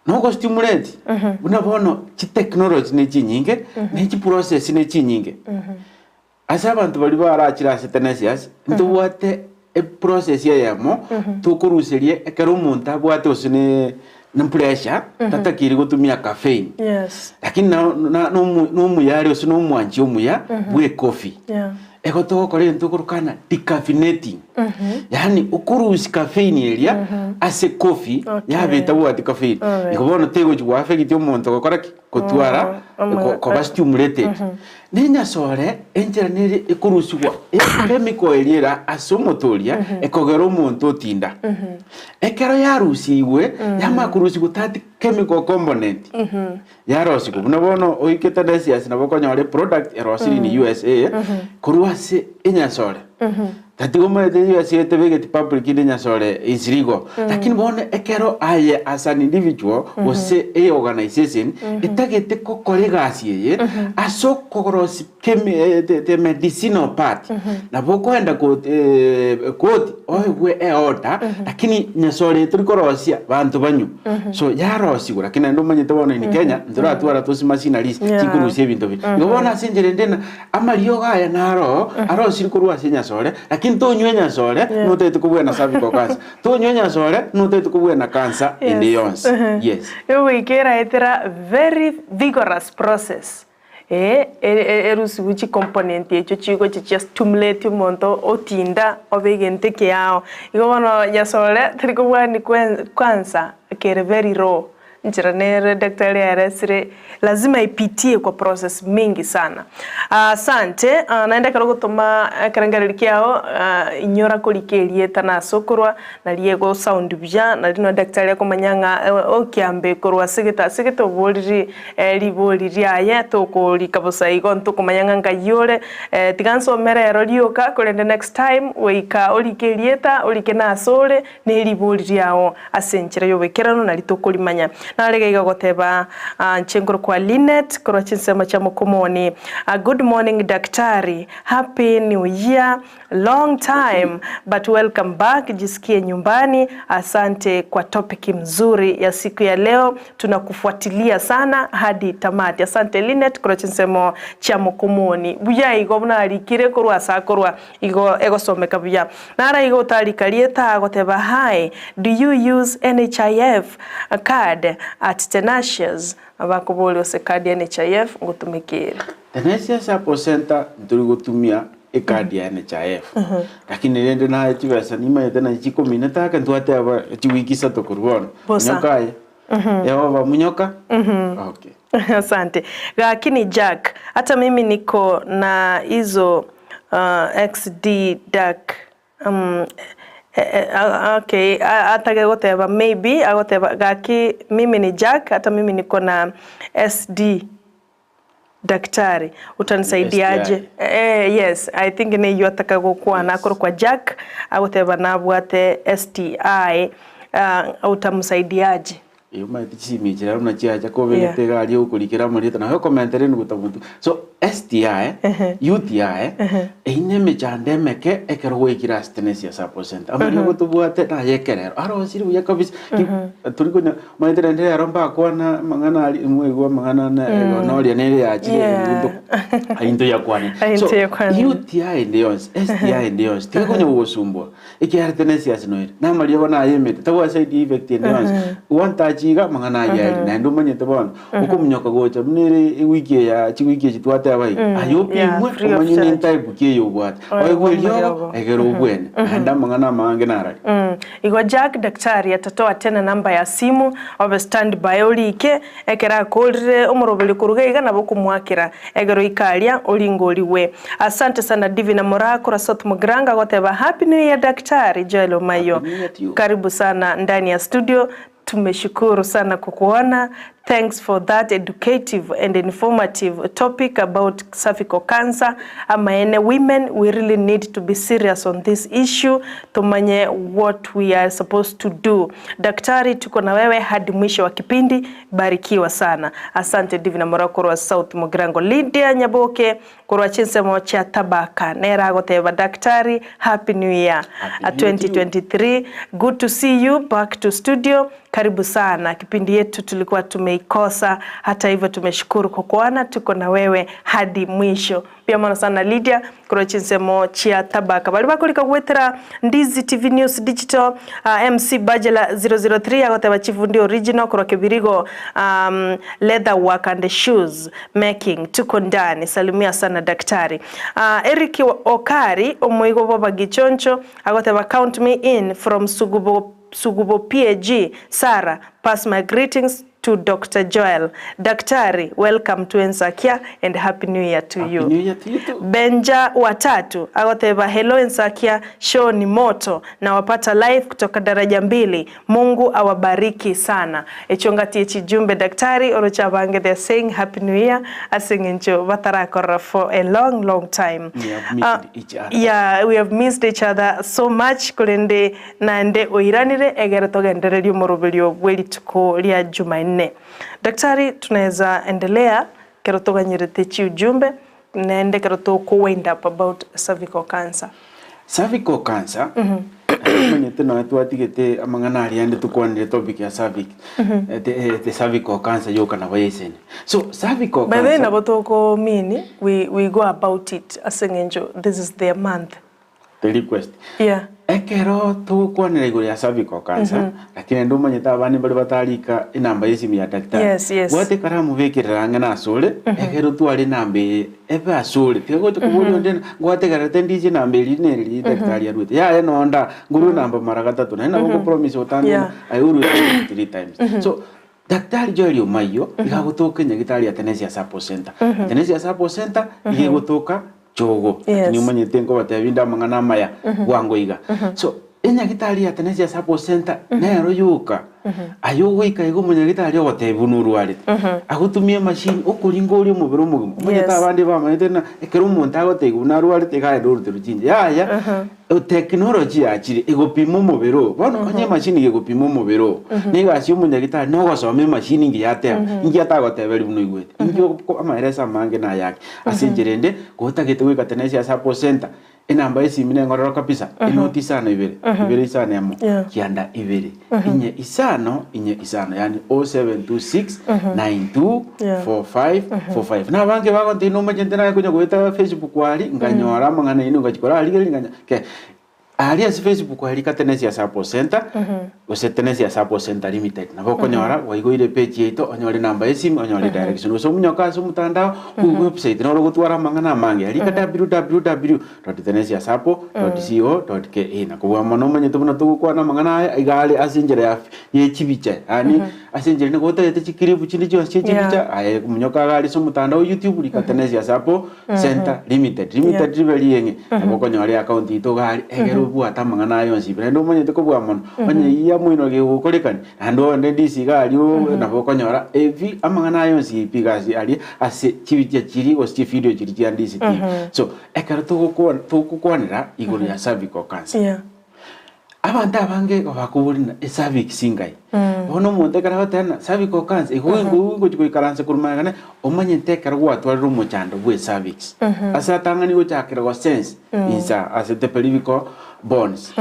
Nogostimulate, buna bono chitechnology ne chinyinge, ne chiprocess ne chinyinge. Ase abanto baria barachire ase Tenesias, ntobwate eprocess eyemo tokoruseria ekero omonto abwate gose ne pressure tatakeiri gotumia caffeine. Yes. Lakini na na nomuya are gose nomwanchi omuya bwe ecoffee. Yeah. Ego togokora egento tokoroka ng'a decaffeinating. Yaani okorusia caffeine eria ase ecoffee Okay. yaba etabwati caffeine. Alright. Igo bono tegochi goaffect omonto gokora ki? Gotwara koba stimulated. Nenyasore enchera nere ekorusigwa echemical eria ere ase omote oria ekogera omonto otinda. Ekero yarusigwe, yamanya korusigwa that. chemical component yarosigwa buna bono oike Tenacious nabo okonyora eproduct erosiri in USA korwa ase enyasore. Tatiga omanyete USA etebegeti public inde enyasore is legal. Lakini bono ekero aye as an individual gose eorganization etagete gokora egasi eye ase okorosia kemi the the medicinal part nabo okoenda koti koti oegwe eorder lakini nyasore eye tori korosia banto banywe. So yarosigwa lakini naende omanyete bono in Kenya ntoratwara tose machineries chikorusia ebinto biria. Igo bono ase enchera ende ng'a amariogo aya naro arosirie korwa ase enyasore lakini tonywa enyasore notagete kobua na cervical cancer, tonywa enyasore notagete kobua na cancer ende yonsi, yes. Igo goika eraetera very vigorous process eh, erusigwe chicomponent echio chigochia chia stimulate omonto otinda obe egento ekeao. Igo bono nyasore tari kobwani kwansa kere very raw, enchera nere daktari aeresire lazima ipitie kwa process mingi sana. Asante, naende ekero ogotoma ekerengererio kiao inyora korika erieta na ase okorwa nario ego sound buya, nario na daktari akomanya ng'a okiambe korwa ase gete ase gete oboriri ribori riaye tokorika bosa igo ntokomanya ng'a nkai ore, tiga nsomere ero rioka korende next time goika orike erieta orike na ase ore na eribori riao ase enchera y'oboikeranu nario tokorimanya. Nare iga iga goteba inche nkorokwa Linet korwa chinsemo chia Mokomoni. Good morning daktari, happy new year, long time but welcome back, jisikie nyumbani, asante kwa topic mzuri ya siku ya leo, tunakufuatilia sana hadi tamati. Asante Linet korwa chinsemo chia Mokomoni. Buya igo buna arikire korwa ase akorwa igo egosomeka buya. Nara igo otarika rieta agoteba hi, do you use NHIF card at Tenacious? Abakoboria ase card ya NHIF ngotumeka ere. Tenacious Support Center ntori gotumia ecard ya NHIF lakini rende naye chibesa nimanyete naye chikominete ake ntwateba chiwiki isato korwa bono. Bosa. Munyoka aye. Yehova munyoka? Okay. Asante. Gaki Jack, hata mimi niko na hizo XD dark okay, atage goteba maybe agoteba gaki mimi ni Jack, hata mimi niko na SD daktari utanisaidiaje? STI. Yes, I think neywo ataka gokwana akoro kwa Jack agoteba nabwate STI utamsaidiaje? Eyo omanyete chisimi echi rero buna chiacha kobegete iga aria okorikera amarieta naye okomentera enuguta motu. So STI, UTI, eyio na emechando emeke ekero gwaikire ase Tenacious Support Center. Amariogo tobwate naye ekerero, arosire buya kabisa, ki tori konya omanyete rende rero mbakwana amang'ana aria mwaigwa amang'ana ane noria nere yachire into yakwane. Aye So ntoyakwane. UTI ende yonsi, STI ende yonsi, tiga konya gogosumbua. Ekiagera Tenacious noere, namariogo nayemete, tabwati side effect ende yonsi. One touch iga, amang'ana ayio aria. Naende omanyete bono, okominyoka gocha buna ere ewiki eye ya chiwiki echi twateba iga, aye Yeah, opimwe, free of omanye charge. ne type ki eye obwate. Oegwe Oegwe eriogo, amariogo. egere obwene. Naende amang'ana amange narari. Igo Jack daktari atatoa tena namba ya simu obe stand by orike ekero akorire omoroberi koruga iga nabo okomoakera egero ikaria oringoriwe. Asante sana Divina Moraa korwa South Mugirango agoteba happy new year daktari Joel Omayo. Happy New Year to you. Karibu sana ndani ya studio. Tumeshukuru sana kukuona. Thanks for that educative and informative topic about cervical cancer. Amaene women, we really need to be serious on this issue. Tumanye what we are supposed to do. Daktari, tuko na wewe hadi mwisho wa kipindi. Barikiwa sana. Asante Divina Moraa korwa South Mugirango. Lydia Nyaboke korwa chinsemo chia Tabaka. Nera agoteba daktari, happy new year. Happy New Year to you. 2023. Good to see you back to studio. Karibu sana. Kipindi yetu tulikuwa tumeikosa, hata hivyo tumeshukuru kwa kuona tuko na wewe hadi mwisho. Pia mono sana Lydia korwa chinsemo chia Tabaka. Bari bakorika gwetera Ndizi TV News Digital MC Bajela 003 agoteba Chifundi Original korwa Kibirigo leather work and shoes making tuko ndani. Salimia sana daktari. Eric Okari omoigo baba Gichoncho agoteba count me in from Sugubo Sugubo PAG. Sarah, pass my greetings to Doctor Joel. Daktari, welcome to Ensakia and happy new year to Happy you. New Year to you too. Benja watatu agoteba hello Ensakia, show ni moto nawapata live kutoka daraja mbili, Mungu awabariki sana. Echio ngati echijumbe daktari oroche abange they are saying happy new year ase eng'encho batarakorora for a long long time. We have missed each other. Yeah, we have missed each other so much korende Naende oiranire egere togendererie omoroberio bwe rituko ria Jumanne. Daktari, tunaweza endelea kero toganyerete chiujumbe naende kero toko wind up about cervical cancer. Cervical cancer, omanyete nonya twatigete amang'ana aria ande tokwanire topic ya cervix, the the cervical cancer yoka nabo yaisene. So cervical By the way cancer. nabo toko mean we we go about it ase eng'encho this is their month. The request. Yeah. Ekero togokwanera igoro ya cervical cancer, lakini naende omanyete abande mbare batarika enamba ya esimi ya daktari. Yes, yes. Bwate ekaramu bekerere ang'e na asore, ekero otware enamba eye ebe asore. Tiga gocha koboria onde ng'a ngwategererete ndiche enamba eria na eria daktari aruete. Yaya nonda ngorue enamba mara gatato, naende nabo nkopromise gotanga Yeah. ng'a I will repeat it three times. So, Daktari Joel Omayio iga agotoka enyagitari ya Tenesia Support Center. Tenesia Support Center iga egotoka Chogo. Yes. Lakini omanyete nkobatebia inde amang'ana amaya bwango iga. So enyagitari ya Tenesia Support Center nero yoka aye ogoika iga omonyagitari ogotebia buna orwarete. Agotumia emachine okoringa oria omobere omogima. Omanyete Yes. abande bamanyete ng'a ekero omonto agotebiwa buna arwarete iga aye noruterwe chinche. Yaya Technology yachire egopima omobere oo. Bono onye emachine iga egopima omobere oo, na egasi ya omonyagitari na ogosoma emachine inki yateba, inki atagoteberia buna oigwete, inki oko amaereso amange nayake. Ase enchera ende, gotagete goika Tenesia Support Center, enamba ya esimi nengororo kabisa, enoti isano ibere, ibere isano emo, Yeah. kianda ibere, inye isano, inye isano, yaani 0726 92 Yeah. 4545. Na abange bagontebia nomanyete naye konya goeta Facebook aria, nkanyora amang'ana aino ngachia korarigereria nkanya ke aria ase Facebook aria rika Tenesia Support Center, gose Tenesia Support Center Limited. Nabo okonyora gwaigoire epage yaito onyore enamba ya esimi onyore edirection. Gose omonyoke ase omotandao, website noro ogotwara amang'ana amange aria rika www dot tenesia suppo dot co dot ke. Na kobua mono omanyete buna togokwana amang'ana aya iga are ase enchera ya ye chibicha yaani ase enchera nigo otagete chikiribu chinde chionsi chie chibicha Yeah. aye monyoka iga are ase omotandao o YouTube rika Tenesia Suppo Center Limited. Limited ribe rieng'e nabo okonyora eaccount yaito iga aria egere obwate amang'ana aya onsi pi. Naende omanyete kobua mono onye eyio yamoino gegokorekani naende onde ndisi iga aria nabo okonyora ebi amang'ana aya onsi pi iga ase aria ase chibicha chiria gose chividio chiria chia ndisi TV. So ekero togokwana togokwanera igoro ya cervical cancer. Yeah. Abanto abange igo bakoboria ng'a ecervix ngai? Bono omonto ekero agoteba ng'a cervical cancer igo igo ogochia goikaransa korwa magega ne omanyete ekero gwatwarire omochando bwa ecervix. Ase atang'ani gochakera go sense insa ase the pelvic bones.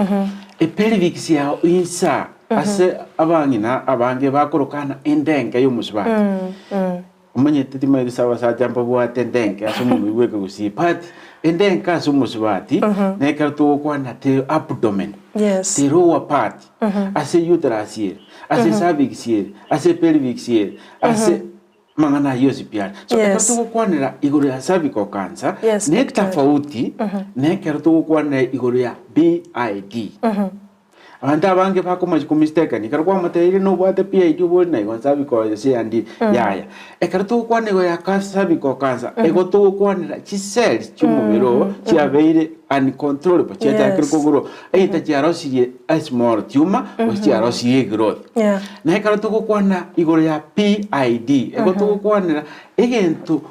Epelvics yao insa ase abang'ina abange bakorokana endenke ya omosubati. Omanyete timanyeti ase abasacha mbabwate endenke ase omonwa bweka gusii but endenke ase omosubati na ekero togokwana the abdomen Yes. the lower part ase uterus ere ase cervix ere ase pelvic ere ase amang'ana ayio onsi pi are. So ekero Yes. togokwanera igoro ya cervical cancer Yes, ne daktari. etafauti na ekero togokwanera igoro ya PID. Abanto abange bakomochia komistekani, ekero kwamotebirie nobwate PID obore na igo cervical gose eyande yaya. Ekero togokwana igo ya cervical cancer, igo togokwanera chicells chiomobere oo chiabeire uncontrollable, chiachakire Yes. kogrow, either chiarosirie a small tumor gose chiarosirie egrowth. Yeah. Na ekero togokwana igoro ya PID, igo togokwanera egento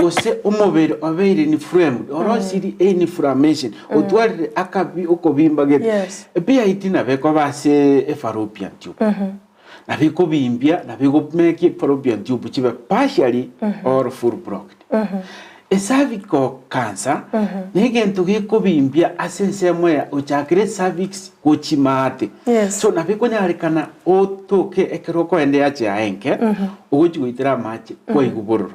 Gose omobere obeire inflamed, orosirie inflammation, otwarire akabi okobimba gete. Yes. PID nabo ekoba ase efallopian tube. Nabo ekobimbia, nabo egomake fallopian tube chibe partially or full blocked. Ecervical cancer negento gekobimbia ase ensemo ya ochakire cervix gochia maate. Yes. So nabo ekonyarekana otoke ekero okoenda eache yaye enke, ogochia goitera amache kwaigwa bororo.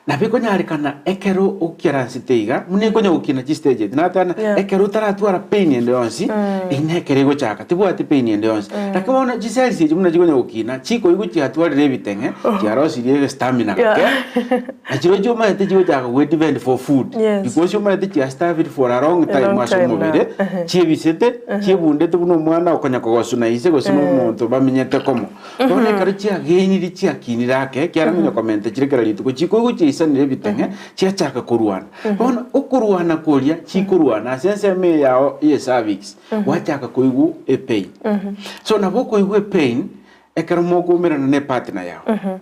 Nabo ekonyarekana ekero okeransete iga, buna ekonya gokina chistage eti, natana Yeah. ekero otaratwara pain ende yonsi, eyio nekero egochaka, tebwati pain ende yonsi. Lakini bono chicells echi buna chikonya gokina, chikoigwa chiatwarire ebiteng'e, chiarosirie egestamina Yeah. gake, na chirochio omanyete chigochaka gwe depend for food, Yes. because omanyete chia starved for a long A time long ase time omobere, now. Ehe. chiebisete, chiebundete buna omwana okonya kogosuna ise gose na omonto bamenyete komo. Bono ekero chiagenire chiakinire ake, ekiagera nonya komenta chire kera rituko, chikoigwa chiaisanire ebiteng'e, chiachaka korwana. Bono okorwana koria chikorwana ase ensemo eye yao ye cervix, gwachaka koigwa epain. So nabo okoigwa epain ekero mokoumerana na epartner yao.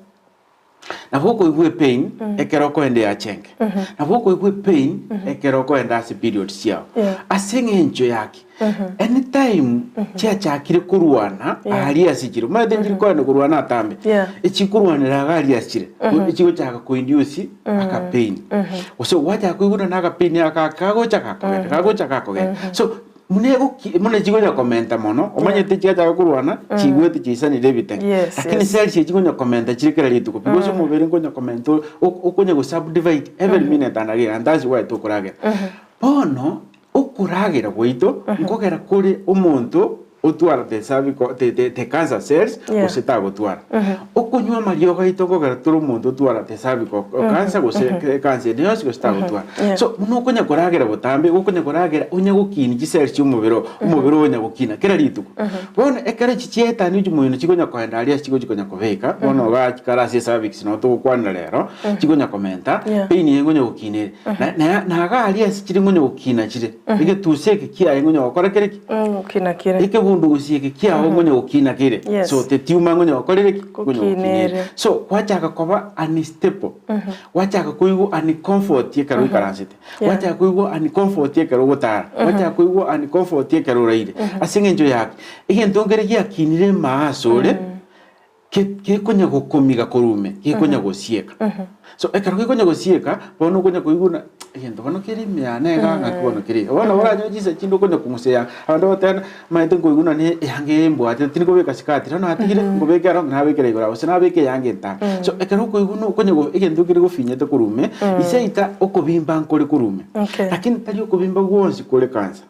Nabo okoigwa epain ekero okoenda eachenge. Nabo okoigwa epain ekero okoenda ase periods chiao. Yeah. Ase eng'encho yaki, anytime chiachakire korwana aria ase chire, omanyete nchiri koenda korwana atambe, Yeah. echikorwanera iga aria ase chire, echigochaka koinduce aka pain. Gose gwachaka koigwa na aka pain aka kagocha gakogenda, kagocha gakogenda. So Buna egoki buna chigonya komenta mono, omanyete chiachaka korwana, chigwete chiisanire ebitenge. Yes, Lakini yes. cells echi chigonya komenta chire kera rituko because omobere nkonya komenta ore ok okonya go subdivide every minute and again and that's why tokoragera. Bono, okoragera gwaito nkogera kore omonto otwara the cervical the the the cancer cells Yeah. gose tagotwara. Okonywa amariogo aito nkogera tore omonto otwara the cervical cancer gose cancer ende yonsi gose tagotwara. Yeah. So buna okonya koragera botambe, gokonya koragera onya gokinia chicells chia omobere oo, omobere oo onya gokina kera rituko. Bono ekero echi chiaetania chimoino chikonya koenda aria ase chigochi konya kobeka, bono igaa chikare ase ecervix nabo togokwanera rero, chikonya komenta, Yeah. pain eye nkonya gokina ere. Na na na iga aria ase chire nkonya gokina chire, egetuso eke kiaye nkonya gokora kere ki? Gokina kere. Ekebundugusi eke kiao nkonya gokina kere. Yes. So tetiuma nkonya gokorere ki? Nkonya Gokina gokina ere. ere. So gwachaka koba unstable. Gwachaka koigwa uncomfort ekero oikaransete. Yeah. Gwachaka koigwa uncomfort ekero ogotara. Gwachaka koigwa uncomfort ekero oraire. Ase eng'encho yaki, egento nkere giakinire emaa asore, ke- gekonya gokomiga korwa ime, gekonya gosieka. So ekero gekonya gosieka, bono okonya koigwa buna egento bono kere ime yane iga ng'aki bono kere iga. Bono oranyore chinsa chinde okonya kong'usa eyanga, abanto bagoteba omanyete nkoigwa nonye eyanga eye mbwate tindi kobeka sikati, bono natigire nkobeka ero nabekera igoro gose nabeka eyanga entambe. So ekero okoigwa buna okonya go egento kere gofinyete korwa ime, ise ita okobimba nkore korwa ime. Okay. Lakini tari okobimba gwonsi kore cancer.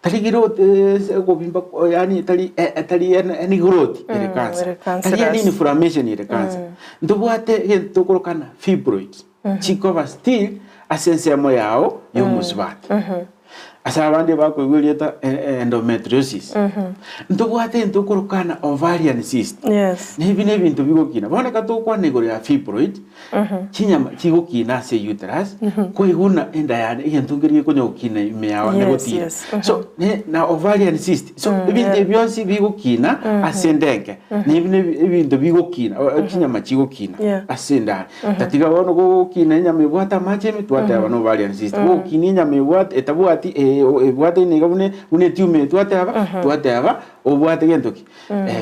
Tari growth ase okobimba yaani tari tari any growth ere cancer. ere Tari any cancerous. inflammation ere cancer. Ntobwate egento tokorokana fibroids, chikoba still ase ensemo yao ya omosubati. Ase abande bakoigwa erieta endometriosis. Ntobwate egento tokorokana ovarian cyst. Yes. Na ebi na ebinto bigokina. Bono ekero togokwana igoro ya fibroid, Chinyama chigokina ase uterus, koigwa buna enda yane egento nkeri gekonya gokina ime yao Yes, negotira. yes. So ne na ovarian cyst. So ebinto yeah. ebi bionsi bigokina ase enda enke. Nebi ne ebinto bigokina o- chinyama chigokina Yeah. ase enda aria. Tatiga bono gogokina enyama ebwate amache ime twateba na ovarian cyst. Gogokina enyama ebwate etabwati ebwate iga buna buna etiuma eye twateba, twateba obwate gento ki?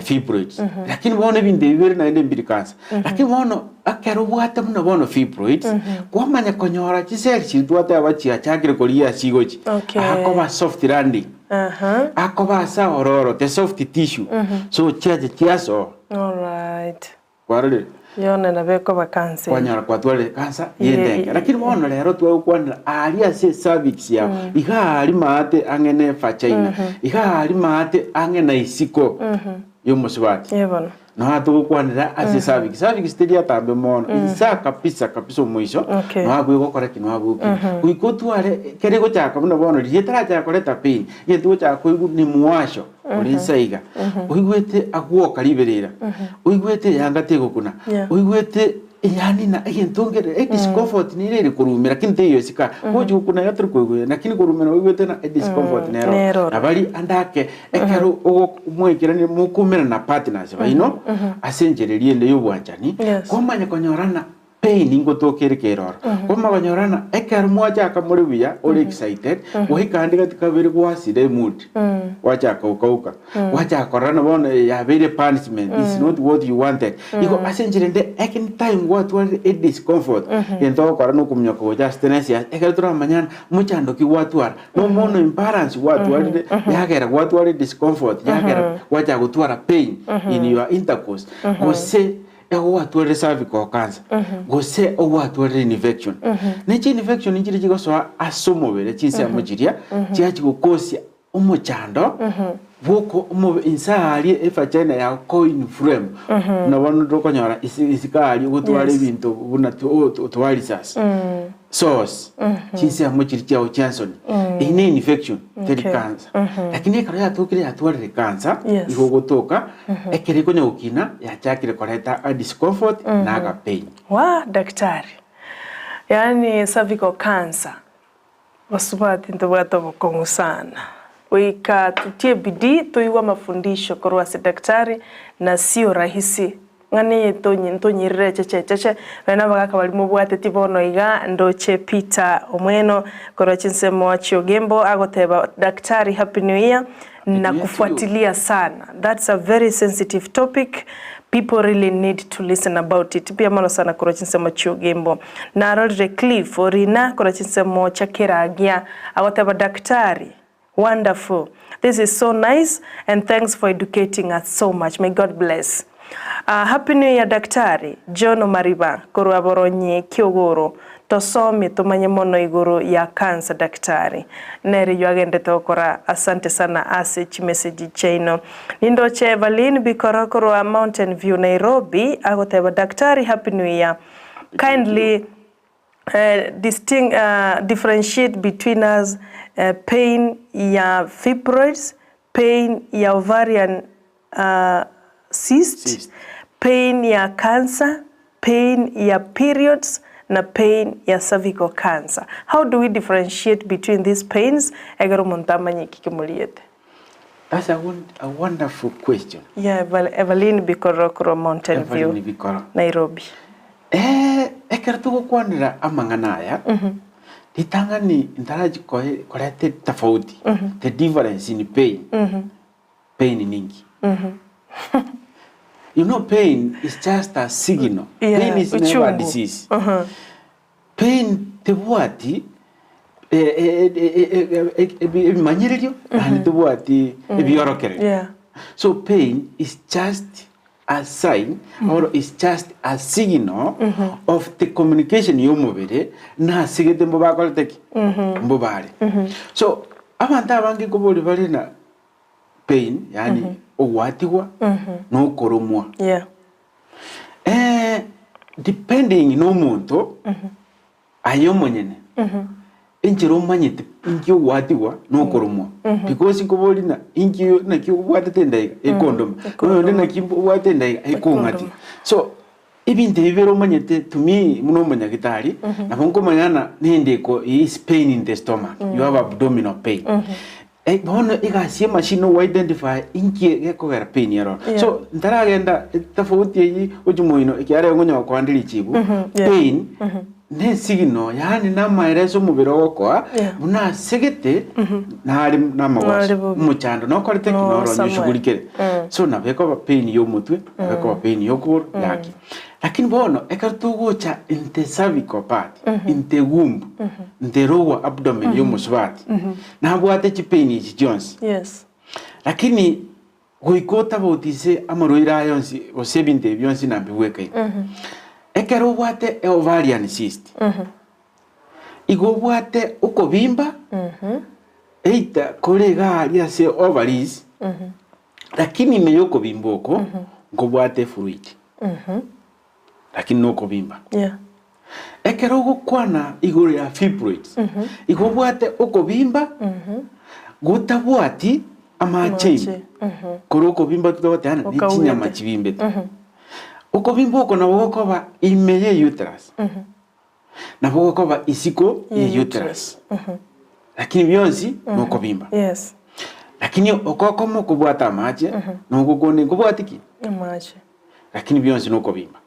Fibroids. Lakini bono ebinto ebi bire naende mbiri cancer. Lakini bono ekero obwate buna bono fibroids, kwamanya konyora chiseli chiria twateba chiachakire korigia chigochi, Okay. akoba soft landing, Aha. akoba ase aororo, the soft tissue, so chiacha chiasoa. Alright. Kwarorire? Yone nabo ekoba cancer eye. Kwanyora kwatwarire cancer y'endenge. Lakini bono rero twagokwanera aria ase ecervix yao, iga aria maate ang'e ne vagina, iga aria maate ang'e na isiko y'omosubati. Ee bono. Nonya togokwanera ase cervix. Cervix teri atambe mono, insa kabisa kabisa omoiso, Okay. nonya abwo egokora ki, nonya abwo ki. Goika otware ekero egochaka buna bono riria etarachaka koreta pain, egento ogochaka koigwa ni mwasho. Ore inse aiga, oigwete agwoka riberera, oigwete eyanga tegokuna, Yeah. oigwete yaani na egento nkere ediscomfort nere ere korumera lakini teiyo isiko aa. Gochi gokuna iga tori koigwa lakini korumera oigwete na ediscomfort nero. Nero. Nabari ande ake ekero ogo mwaikeranire mokoumera na partners baino ase enchera eria ende ya obwanchani, Yes. kwamanya konyorana Pain ngotoka ere keroro. Kwamanya ng'a ekero mwachaka more buya ore excited, gwaika ande gati kabere gwasira emood, gwachaka gokauka, gwachaka korora ng'a bono yabeire punishment, is not what you wanted. Igo ase enchera ende any time gwatwarire ediscomfort, egento ogokora na okominyoka gocha ase tenensi yaye, ekero toramanyane mochando ki gwatwara, na omono imbalance gwatwarire, yagera gwatwara ediscomfort, yagera gwachaka gotwara pain in your intercourse, gose. Egwatwarire cervical cancer gose ogwatwarire infection. Ne chi-infection nchire chigosoa ase omobere chinsemo chiria chiachi gokosia omochando bwoko omobe inse aria evagina yago ko inflame buna bono tokonyora isi isiko aria ogotwara Yes. ebinto buna twalisas sores chinsemo chiria chiago chia nsoni eyio ne infection teri Okay. cancer lakini ekero yatokire yatwarire cancer Yes. igo ogotoka ekero ekonya gokina yachakire koreta a discomfort na aga pain. Waa daktari, yaani cervical cancer Basubati ntobwate obokong'u sana. Goika tutie bidii toigwe amafundisho korwa ase daktari na sio rahisi ng'a neye ntonyirire echeche echeche nonya na abagaka baria mobwateti bono iga ndoche Peter Omweno korwa chinsemo chiogembo agoteba daktari happy new year Happy na new year to you. kufuatilia sana that's a very sensitive topic people really need to listen about it mbuya mono sana korwa chinsemo chiogembo Narorire Cliff Orina korwa chinsemo chia Keragia agoteba Daktari wonderful this is so nice and thanks for educating us so much may God bless Happy new year Daktari John Omariba korwa Boronyi Kiogoro Tosomie tomanye mono igoro ya cancer daktari. Nere eyio agendete gokora asante sana ase chimeseji chiaino. Nindoche Evaline Bikoro korwa Mountain View Nairobi agoteba daktari happy new year. Kindly distinct differentiate between us pain ya fibroids, pain ya ovarian cyst, Cyst. pain ya cancer, pain ya periods na pain ya cervical cancer. How do we differentiate between these pains ekero omonto amanye eki kemoriete? That's a, a wonderful question. Yeah, Evaline Bikoro korwa Mountain View, Evaline Bikoro. Nairobi. Eh, ekero togokwanera amang'ana aya, ritang'ani ntarachi koe koreta etofauti, the difference in pain. Pain ninki? You know pain is just a signal. Yeah, Pain is never a uchungu. disease. Pain tebwati eh, eh, eh, eh, eh, ebi- ebimanyererio naende tebwati ebiorokererio. Yeah. So pain is just a sign or is just a signal of the communication y'omobere nasigete mbo bakorete ki? Mbo bare. So abanto abange nkobori bare na pain yaani ogwatigwa na okoromwa. Yeah. Eh, depending na omonto aye omonyene enchera omanyete inki ogwatigwa na okoromwa because nkobori ng'a inki naki obwatete endaiga ekondoma oyonde naki obwate endaiga ekong'atia so Ebinto ebi bire omanyete to me buna omonyagitari, nabo nkomanya ng'a nende eko is pain in the stomach, you have abdominal pain. Eh, bono egasi y'emachine ogo identify inki gekogera pain ero. Yeah. So ntaragenda tofauti eyio gochia moino ekiagera nkonya gokoanderia richibu, yeah. pain ne signal yaani namaereso omobere ogokoa Yeah. buna asegete nare Nare namagoso bobe. omochando nokorete ki No, noro somewhere. onyoshughulikere so nabo ekoba pain ya omotwe nabo ekoba pain ya okogoro yaki lakini bono ekero togocha in the cervical part in the womb in the lower abdomen ya omosubati nabwate chipain echi chionsi Yes. lakini goika otabautise amarwaire aya onsi gose ebinto ebi bionsi nambibwekaine. Ekero obwate ovarian cyst, igo obwate okobimba either kore iga aria ase ovaries, lakini ime ya okobimba oko nkobwate efluid, lakini nokobimba. Yeah. Ekero ogokwana igoro ya fibroids, igo obwate okobimba gotabwati amache ime. Amache, Korwa okobimba togoteana ne Okaugete. chinyama chibimbete. Okobimba oko nabo gokoba ime ye uterus. Nabo gokoba isiko ye Ye uterus. Lakini bionsi nokobimba. Yes. Lakini okokoma okobwata amache, nogokonde nkobwati ki? Amache. Lakini bionsi nokobimba.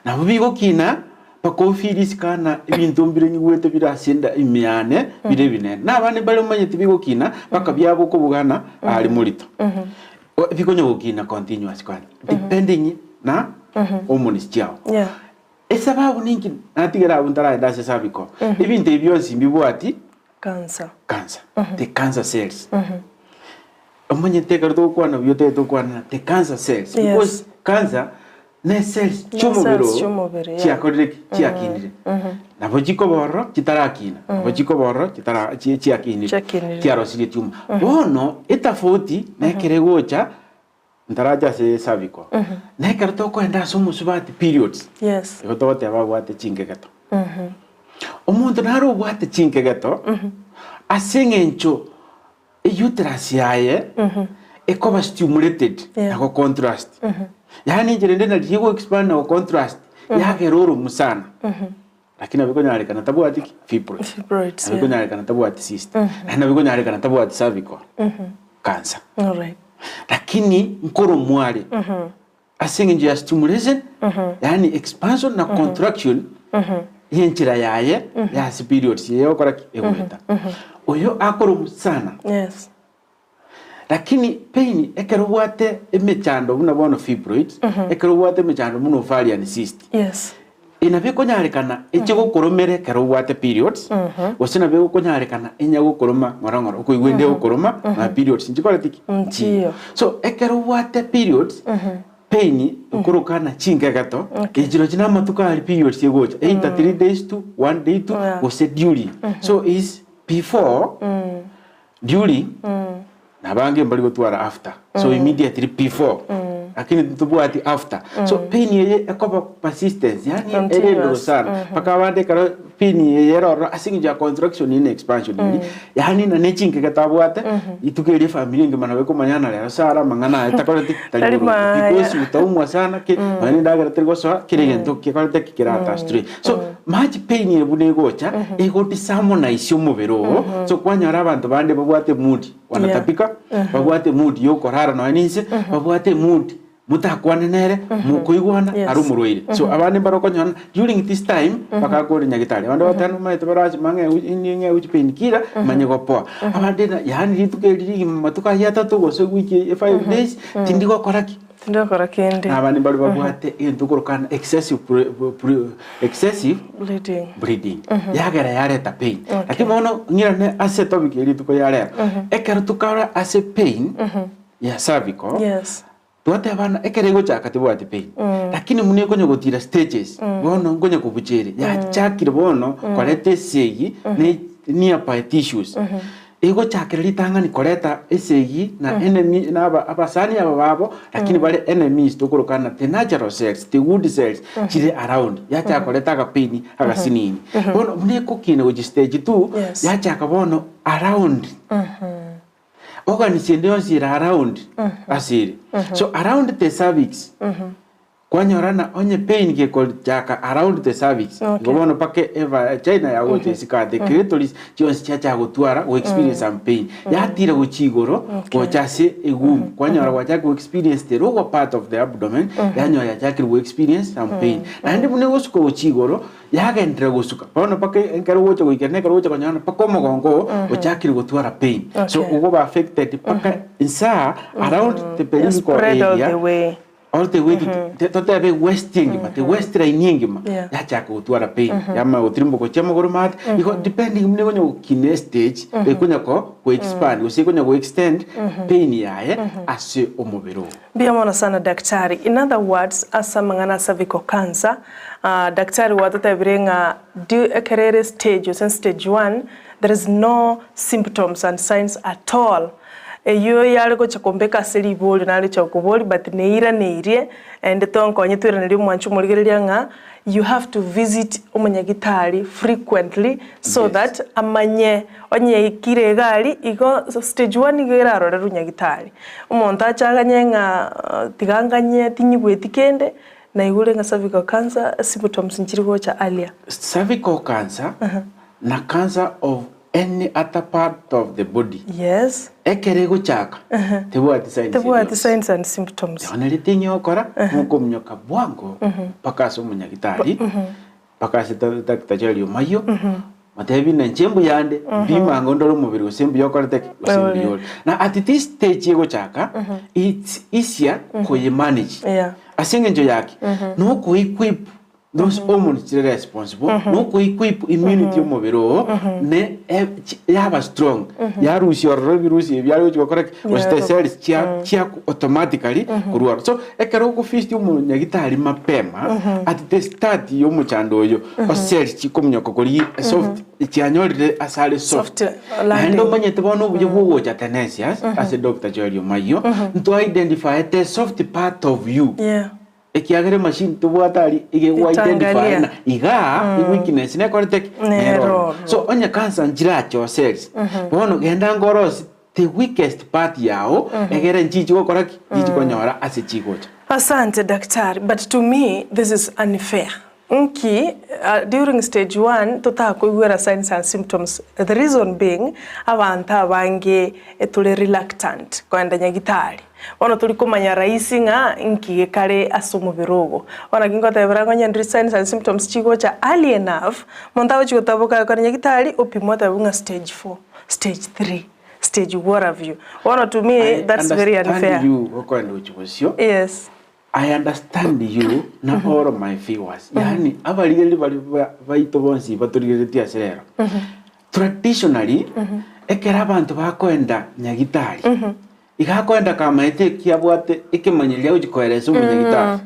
Nabo bigokina mpaka ofeel ng'a ebinto mbire nyigwete bire ase enda ime yane bire ebinene. Na abande mbare omanyete bigokina mpaka biaba okobugana are morito. Bikonya gokina continuous kwani depending na hormones chiao. Yeah. Esababu ninki natigera abwo ntaragenda ase cervical. Ebinto ebi bionsi mbibwati Cancer. cancer, the cancer cells. Omanyete ekero togokwana buya otagete gokwana the cancer cells Yes. because cancer. Ne cells chi'omobere cells oo chi'omobere, yeah. chiakorire ki? Chiakinire. Nabo chikoba ororo chitarakina, nabo chikoba ororo chitara chi- chiakinire, Chiakinire. chiarosirie tumor. Bono etafauti nekere egocha ntarache ase cervical, nekero tokoenda ase omosubati periods, Yes. igo togoteba abwate chingegeto. Omonto nare obwate chingegeto ase eng'encho Euterus yaye ekoba stimulated Yeah. na gocontrast. Yaani enchera ende nari ego expand na gocontrast yagera oromu sana. Lakini nabo ekonyarekana tabwati ki? Fibroid. Fibroids, Nabo yeah. ekonyarekana tabwati cyst. Naende nabo ekonyarekana tabwati cervical cancer. Alright. Lakini nkoromu are ase eng'encho ya stimulation yaani expansion na contraction y'enchera yaye ya ase periods eye egokora ki? Egoeta. Oyo akorwa sana. Yes. Lakini pain ekero obwate emechando buna bono fibroids, ekero obwate emechando buna ovarian cyst, Yes. Eye nabo ekonyarekana eche gokoromera ekero obwate periods, gose nabo egokonyarekana enya gokoroma ng'ora ng'ora, okoigwa ende egokoroma na periods nchikoreti ki? Nchiyo. So ekero obwate periods, pain ekorokana chingegeto, Okay. echi roche na amatuko aria periods egocha, either 3 days to, 1 day to, Yeah. gose during. So is before, during, na abange mbari gotwara after, so immediately before, lakini ntobwati after. So pain eye ekoba persistence, yaani ere endoro Continuous. sana, mpaka abande ekero pain eye ere ororo ase eng'encho ya contraction na expansion eria, yaani na ne chinkeke tabwate, rituko erio efamiri engima nabo ekomanyana rero Sarah amang'ana aye takoreti ki? Tari Tari boronge. maaya. Because utaumwa sana ki, nonya na endagera teri gosoa, kera egento kekorete ki? Kerata astray. So much pain ere buna egocha, ego disharmonize omobere oo, so kwanyora abanto bande babwate mood, wanatapika, babwate mood ya okorara nonya na inse, babwate mood motakwane nere, mokoigwana Yes. are omorwaire. So abande mbare okonyora during this time, bagakora nyagitari, abande bagoteba nomanyete barasima ng'a ng'e pain killer, manye gopoa. Abande na yaani rituko eri rigima amatuko ayio atato gose ewiki 5 days, tindi gokora ki? Tindokora kende. Na abande mbare babwate egento okorokana excessive pre, pre, excessive Bleeding. bleeding yagera yareta pain Okay. lakini bono ng'irane ase etopic eye rituko ya rero ekero tokara ase pain ya cervical Yes. twatebana ekero egochaka tebwati pain lakini buna ekonya gotira stages bono nkonya kobucha ere yachakire bono koreta esegi ne nearby tissues Egochakera ritang'ani koreta esegi na enemy na aba abasani aba babo lakini bare enemies tokorokana the natural cells the good cells chire around yachaka koreta agapain agasinini. Bono buna ekokina gochia stage two Yes. yachaka bono around organs ende yonsi ere around ase ere. So around the cervix Kwanyora na onye pain gekochaka around the cervix, Okay. igo bono mpaka eva china yagocha isiko aa the clitoris chionsi chiachaka gotwara go experience some pain. Yatira gochia igoro Okay. gocha ase egumb, kwanyora gwachaka go experience the lower part of the abdomen, yanyora yachakire go experience some pain. Naende buna egosuka gochia igoro, yagenderera gosuka, bono mpaka ekero ogocha goikerana ekero ogocha konyora mpaka omogongo oo ochakire gotwara pain. So Okay. ogoba affected mpaka insaa around the pelvic Spread all area. the way. All the way to totebe west engima the west line engima Yeah. yachaka gotwara pain yamanya gotirimboka gochia amagoro maate igo depending buna ekonya gokina estage ekonya ko go expand gose ekonya go extend pain yaye ase omobere oo. Mbuya mono sana daktari. In other words, ase amang'ana a cervical cancer, ah, daktari gwatotebire ng'a due ekero ere stage gose stage one, there is no symptoms and signs at all. Eyio yare gocha kombeka ase riborio nare gocha gokoboria but neiraneirie ende tonkonye toiranerie omwanchi omorigereria ng'a you have to visit omonyagitari frequently so Yes. that amanye onye yaikire iga aria igo stage one igo erarorerwe nyagitari. Omonto ache aganye ng'a tiga nganye tinyigweti kende, naigure ng'a cervical cancer symptoms nchiri gocha earlier. Cervical cancer na cancer of Any other part of the body. Yes. Ekero egochaka, tebwati signs Tebwati ende yonsi. signs and symptoms. Bono riting'e ogokora, mokominyoka bwango mpaka ase omonyagitari, mpaka ase Doctor Joel Omayio, motebi buna inche mbuya ande, mpima ndore omobere gose mbuya okorete ki, gose mbuya ore. Na at this stage egochaka, it's easier koyemanage. Yeah. Ase eng'encho yaki, nokoequip. Those hormones chire responsible no equip immunity omobere oo ne e- chi- yaba strong yarusia ororo ebirusi ebi biare gochi gokora ki gose the cells chia chia automatically korwa ororo. So ekero okofeast omonyagitari mapema at the start ya omochando oyo o cells chikominyoka koria soft chianyorire ase are soft. Soft Naende landing. omanyete bono obuya bwa ogocha tenacious ase Doctor Joel Omayio ntwa identifyete soft part of you. Yeah. Ekiagera emachine tobwate aria iga egwa identify Etangalia. ng'a igaa eweakness nekorete ki? Nero Nero ororo. ororo. So onye cancer nchirache o cells, bono genda ngorosie the weakest part yao egere nchichi gokora ki? Nchichi konyora ase chigocha. Asante daktari but to me this is unfair nki during stage one totakoigwera signs and symptoms the reason being abanto abange tore reluctant koenda nyagitari bono tori komanya rahisi ng'a nki gekare ase omobere ogo bono naki ngotebera ng'a onye ndiri signs and symptoms chigocha early enough monto agochi gotaboka akore nyagitari opimwe otebiwe ng'a stage four, stage three, stage what have you bono to me I that's very understand unfair. you gokoenda gochia bosio. Yes. I understand you na all my viewers yaani abarigereria baria ba- baito bonsi batorigereretie ase rero traditionally ekero abanto bakoenda nyagitari iga akoenda kamaete eki abwate ekemanyererio agochi koeresa omonyagitari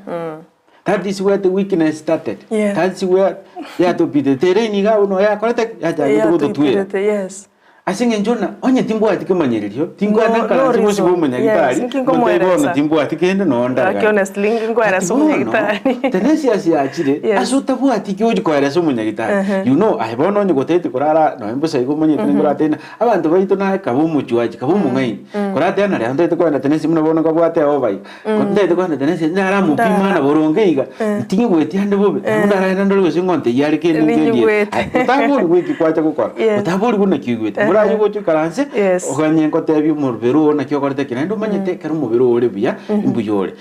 that is where the weakness started Yeah. that's where yatopitete ere niga abwo noyo yakorete ki? Yachagete gototwera Yatoiterete, yes. Ase engencho ng'a onye timbwati kemanyererio, tinkoenda No- no nkaranse bosio reason. bwa omonyagitari, Yes, inki ngotebi bono nkomoeresa. timbwati kende noo Gaki ndagare. honestly inki But nkoeresa bono, omonyagitari. Teresia yachire, Yes. ase otabwati ki ochi koeresa omonyagitari. Ehe. You know, aye bono onye goteti korara nonya mbosa igo omonyete nkoratena, abanto baito naye kaba omochuachi, kaba omong'aini. Koratena riria ntaete koenda Teresia buna bono nkabwate eoba iga, ntaete koenda Teresia naramopima na boronge iga, nting'igweti ande bobe, nabo ndaragende ndore gose ng'onte eyio are kende Ninyigwete. nkendiete. Aye, otaborigwe eki kwacha gokora, Yes. otaborigwe naki oigwete, moraye gocha oikaranse, Yes. oganye ngotebie omobere oo naki okorete ki, naende omanyete ekero omobere oo ore buya, mbuya ore.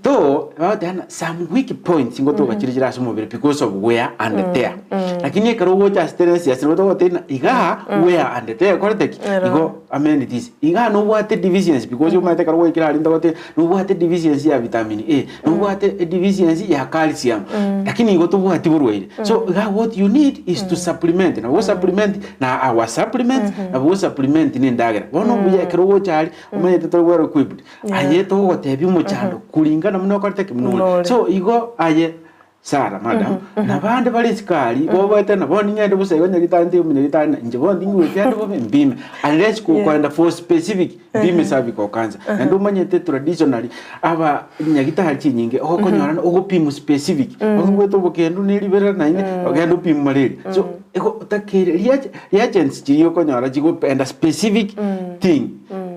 Though, bagoteba ng'a some weak points ngotoka chire chire ase omobere because of wear and tear. Lakini ekero ogocha ase Teresia, nabo togotebia ng'a igaa wear and tear ekorete ki? Ero. Igo amenities. Igaa nobwate deficiency because omanyete ekero gwaikire aria ntogotebia nobwate deficiency ya vitamin A, nobwate edeficiency ya calcium, lakini igo tobwati borwaire. So iga what you need is to supplement, nabo gosupplement na our supplements, nabo gosupplement na endagera. Bono obuya ekero ogocha aria, omanyete tore well equipped, aye togogotebia omochando kulingana buna okorete ki? Buna ore. So igo aye Sarah madam, na bande bare isiko aria, boboete na bono ning'ende bosa igo nyagitari ntebi omonyagitari ng'a inche bono tingigweti ande bobe mbime, unless gokoenda for specific mbime cervical cancer. Naende omanyete traditionally, aba nyagitari chinyinge ogokonyora ng'a ogopimwa specific, ogwete obokendu na riberera naende, ogende opimwe malaria. So igo otakeire reage reagents chiria okonyora chigopenda specific thing,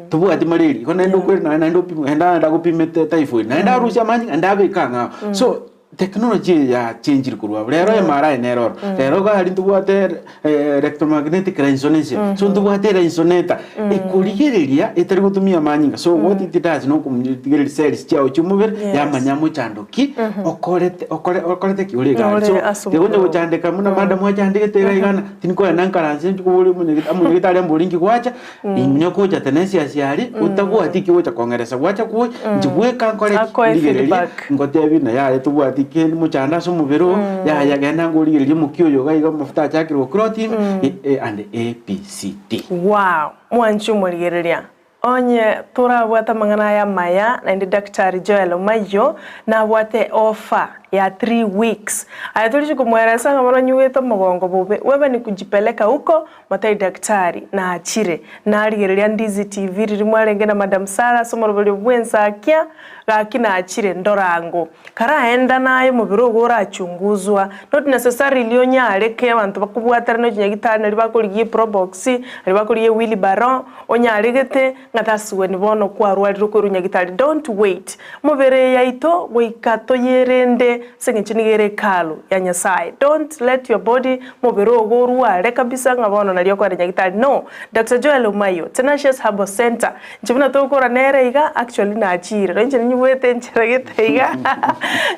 tobwati malaria, igo naende okweri naende naende opimwe, naende naende agopimete typhoid, naende arusie amanyinga naende abeke ang'ao. So Technology eye yachenchire korwa abwo. Rero MRI nere oro. Rero iga aria ntobwate electromagnetic resonance. So ntobwate resonator ekorigereria etari gotumia amanyinga. So what it does nokomotigereria cells chiago chia omobere Yes. yamanya mochando ki okorete okore okorete ki ore iga aria. Ore So ase tiga onye omobere oo. gochandeka buna madam achandegete iga iga na tinkoenda nkaranse nchikoboria omonyagit omonyagitari ambori nki gwacha. Inyoka ocha Tenesiasi aria, otabwati eki ogocha kong'eresa gwacha kwoyia, inche bweka nkore ki? Akoe Ndigererie, feedback. ngotebie ng'a yaya tobwati kende mochando ase omobere oo, yaya genda ngorigererie omokia oyo iga iga amafuta achakire goclot ime, e- and A B C D. Wow! Mwanche omorigereria, onye torabwate amang'ana aya amaya, naende Daktari Joel Omayio nabwate offer ya 3 weeks. Aye torichi komoeresa ng'a bono nyigwete omogongo bobe, wewe ni kujipeleka huko Matai Daktari nachire, narigereria Ndizi TV riria mwarenge na Madam Sarah ase omoroberio bw'ensakia, gaki nachire ndora ango. Karaenda naye omobere ogo orachunguzwa, not necessarily onyareke abanto bakobwaterana ochinyagitari naria bakorigia eprobox, naria bakorigia ewheelbarrow, onyaregete ng'a that's when bono kwarwarire okoirwa nyagitari. Don't wait. Mobere eye yaito goika toyerende ase eng'encho nigo ere hekalu ya Nyasaye. Don't let your body mobere ogo orware kabisa ng'a bono nario okoenda nyagitari. No. Doctor Joel Omayo, Tenacious Herbal Centre, inche buna togokora nere iga actually nachire. Nonye inche ninyigwete enchera gete iga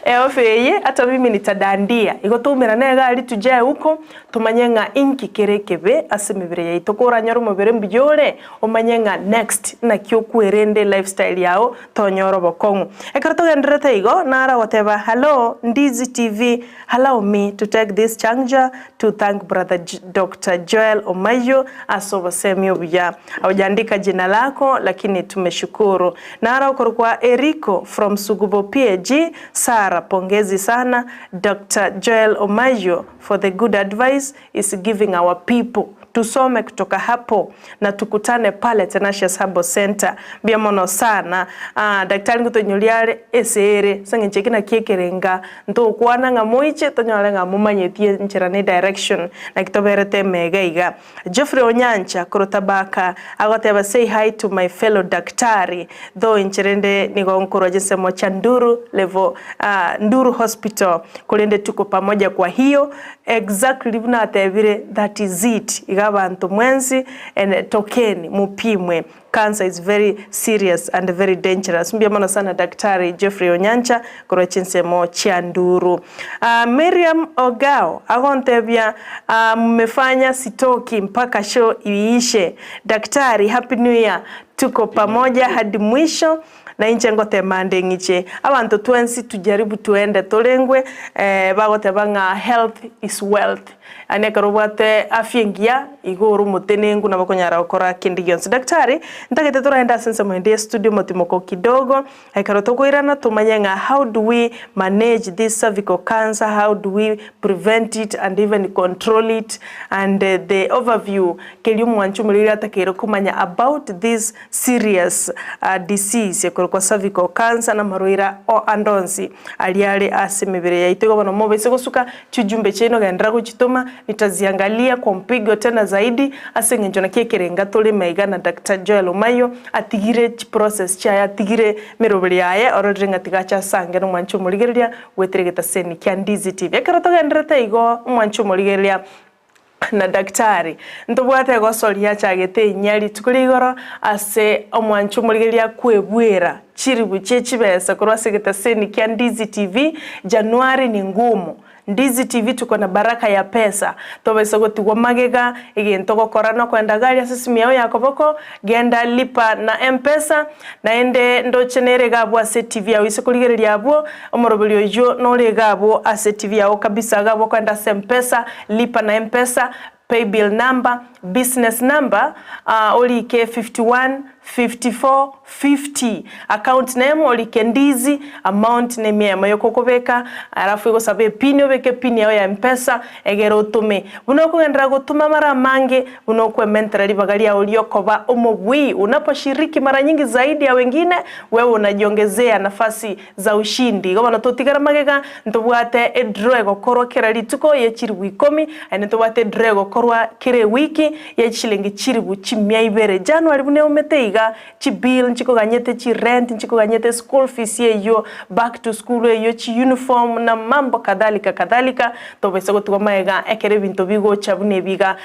eofa eye hata mimi nitadandia. Igo toumerane iga aria tujae huko Tomanye ng'a inki kere ekebe ase emebere yaito. Koranyore omobere mbuya ore, omanye ng'a next naki okwerende lifestyle yao tonyore obokong'u. Ekero togendererete igo, nara goteba hallo. Hello Ndizi TV, allow me to take this juncture to thank brother Doctor Joel Omayio ase obosemi obuya. Haujaandika jina lako lakini tumeshukuru. Naro okorokwa Eriko from Sugubo PAG, Sarah pongezi sana Doctor Joel Omayio for the good advice is giving our people. Tusome kutoka hapo na tukutane pale Tenacious Herbal Centre. Mbuya mono sana. Ah, daktari ngotonyoria are ase ere ase eng'encho eke naki ekerenga ntokwana ng'a moiche tonyore ng'a momanyeti enchera ne direction naki toberete emega iga. Geoffrey Onyancha korwa Tabaka agoteba say hi to my fellow daktari though inche rende nigo nkorwa chinsemo chia Nduru level ah, Nduru hospital korende tuko pamoja kwa hiyo Exactly buna atebire that is it iga abanto mwensi and tokeni mupimwe cancer is very serious and very dangerous mbuya mono sana Daktari Geoffrey Onyancha korwa chinsemo chia Nduru. Miriam Ogao agontebia mmefanya sitoki mpaka show iishe Daktari happy new year tuko pamoja hadi mwisho Na inche ngotema nde ng'iche abanto twensi tujaribu tuende torengwe, bagoteba ng'a health is wealth, yaani ekero obwate afya engiya igo ore omotenenku nabo okonyara gokora kende gionsi. Daktari, ntagete toragende ase ensemo ende ya studio motimoko kidogo, ekero tokoirana tomanye ng'a how do we manage this cervical cancer, how do we prevent it and even control it and the overview keria omwanchi omorwaire atakeire komanya about this Serious disease ekorokwa cervical cancer na amarwaire ande onsi aria are ase emebere yaito. Igo bono mobaise gosuka chijumbe chiaino genderera gochitoma nitaziangalia kwa mpigo tena zaidi ase eng'encho naki ekerenga tore maiga na Doctor Joel Omayio atigire chiprocess chiaye atigire emeroberi yaye ororire ng'a tiga ache asange na omwanchi omorigereria goetera egetaseni kia Ndizi TV. Ekero togendererete igo omwanchi omorigereria na daktari. Ntobwate egosoria achagete enyia rituko ria igoro ase omwancho omorigereria kwebwera chiribu chie chibesa korwa ase egetaseni kia Ndizi TV, Januari ni ngumu. Ndizi TV tuko na baraka ya pesa. Tobaisa gotigwa magega, egento ogokora nokoenda gari ase esimi yao ya koboko, genda lipa na Mpesa, naende ndoche nere iga abwo ase TV yao ise korigereria abwo, Omoroberi oyio nore iga abwo ase TV yao kabisa iga abwo okoenda ase Mpesa, lipa na Mpesa, paybill number, business number, orike 51 54 50, account name orike Ndizi, amount ne emia eyemo yoka okobeka, alafu egosaba epin obeke epin yao ya Mpesa egere otome. Buna okogenderera gotoma amara amange, buna okwementera ribaga riao riokoba omobui, unaposhiriki mara nyingi zaidi ya wengine, wewe unajiongezea nafasi za ushindi. Igo bono totigare magega, ntobwate edraw egokorwa kera rituko ye chilifu ikomi, naende ntobwate edraw egokorwa kera ewiki ye chishilingi chilifu chimia ibere. January buna eomete iga, chibill nchikoganyete, chirent nchikoganyete, school fees eyio, back to school eyio, chiuniform na mambo kadhalika kadhalika, tobaisa gotigwa magega ekero ebinto bigocha buna ebi iga.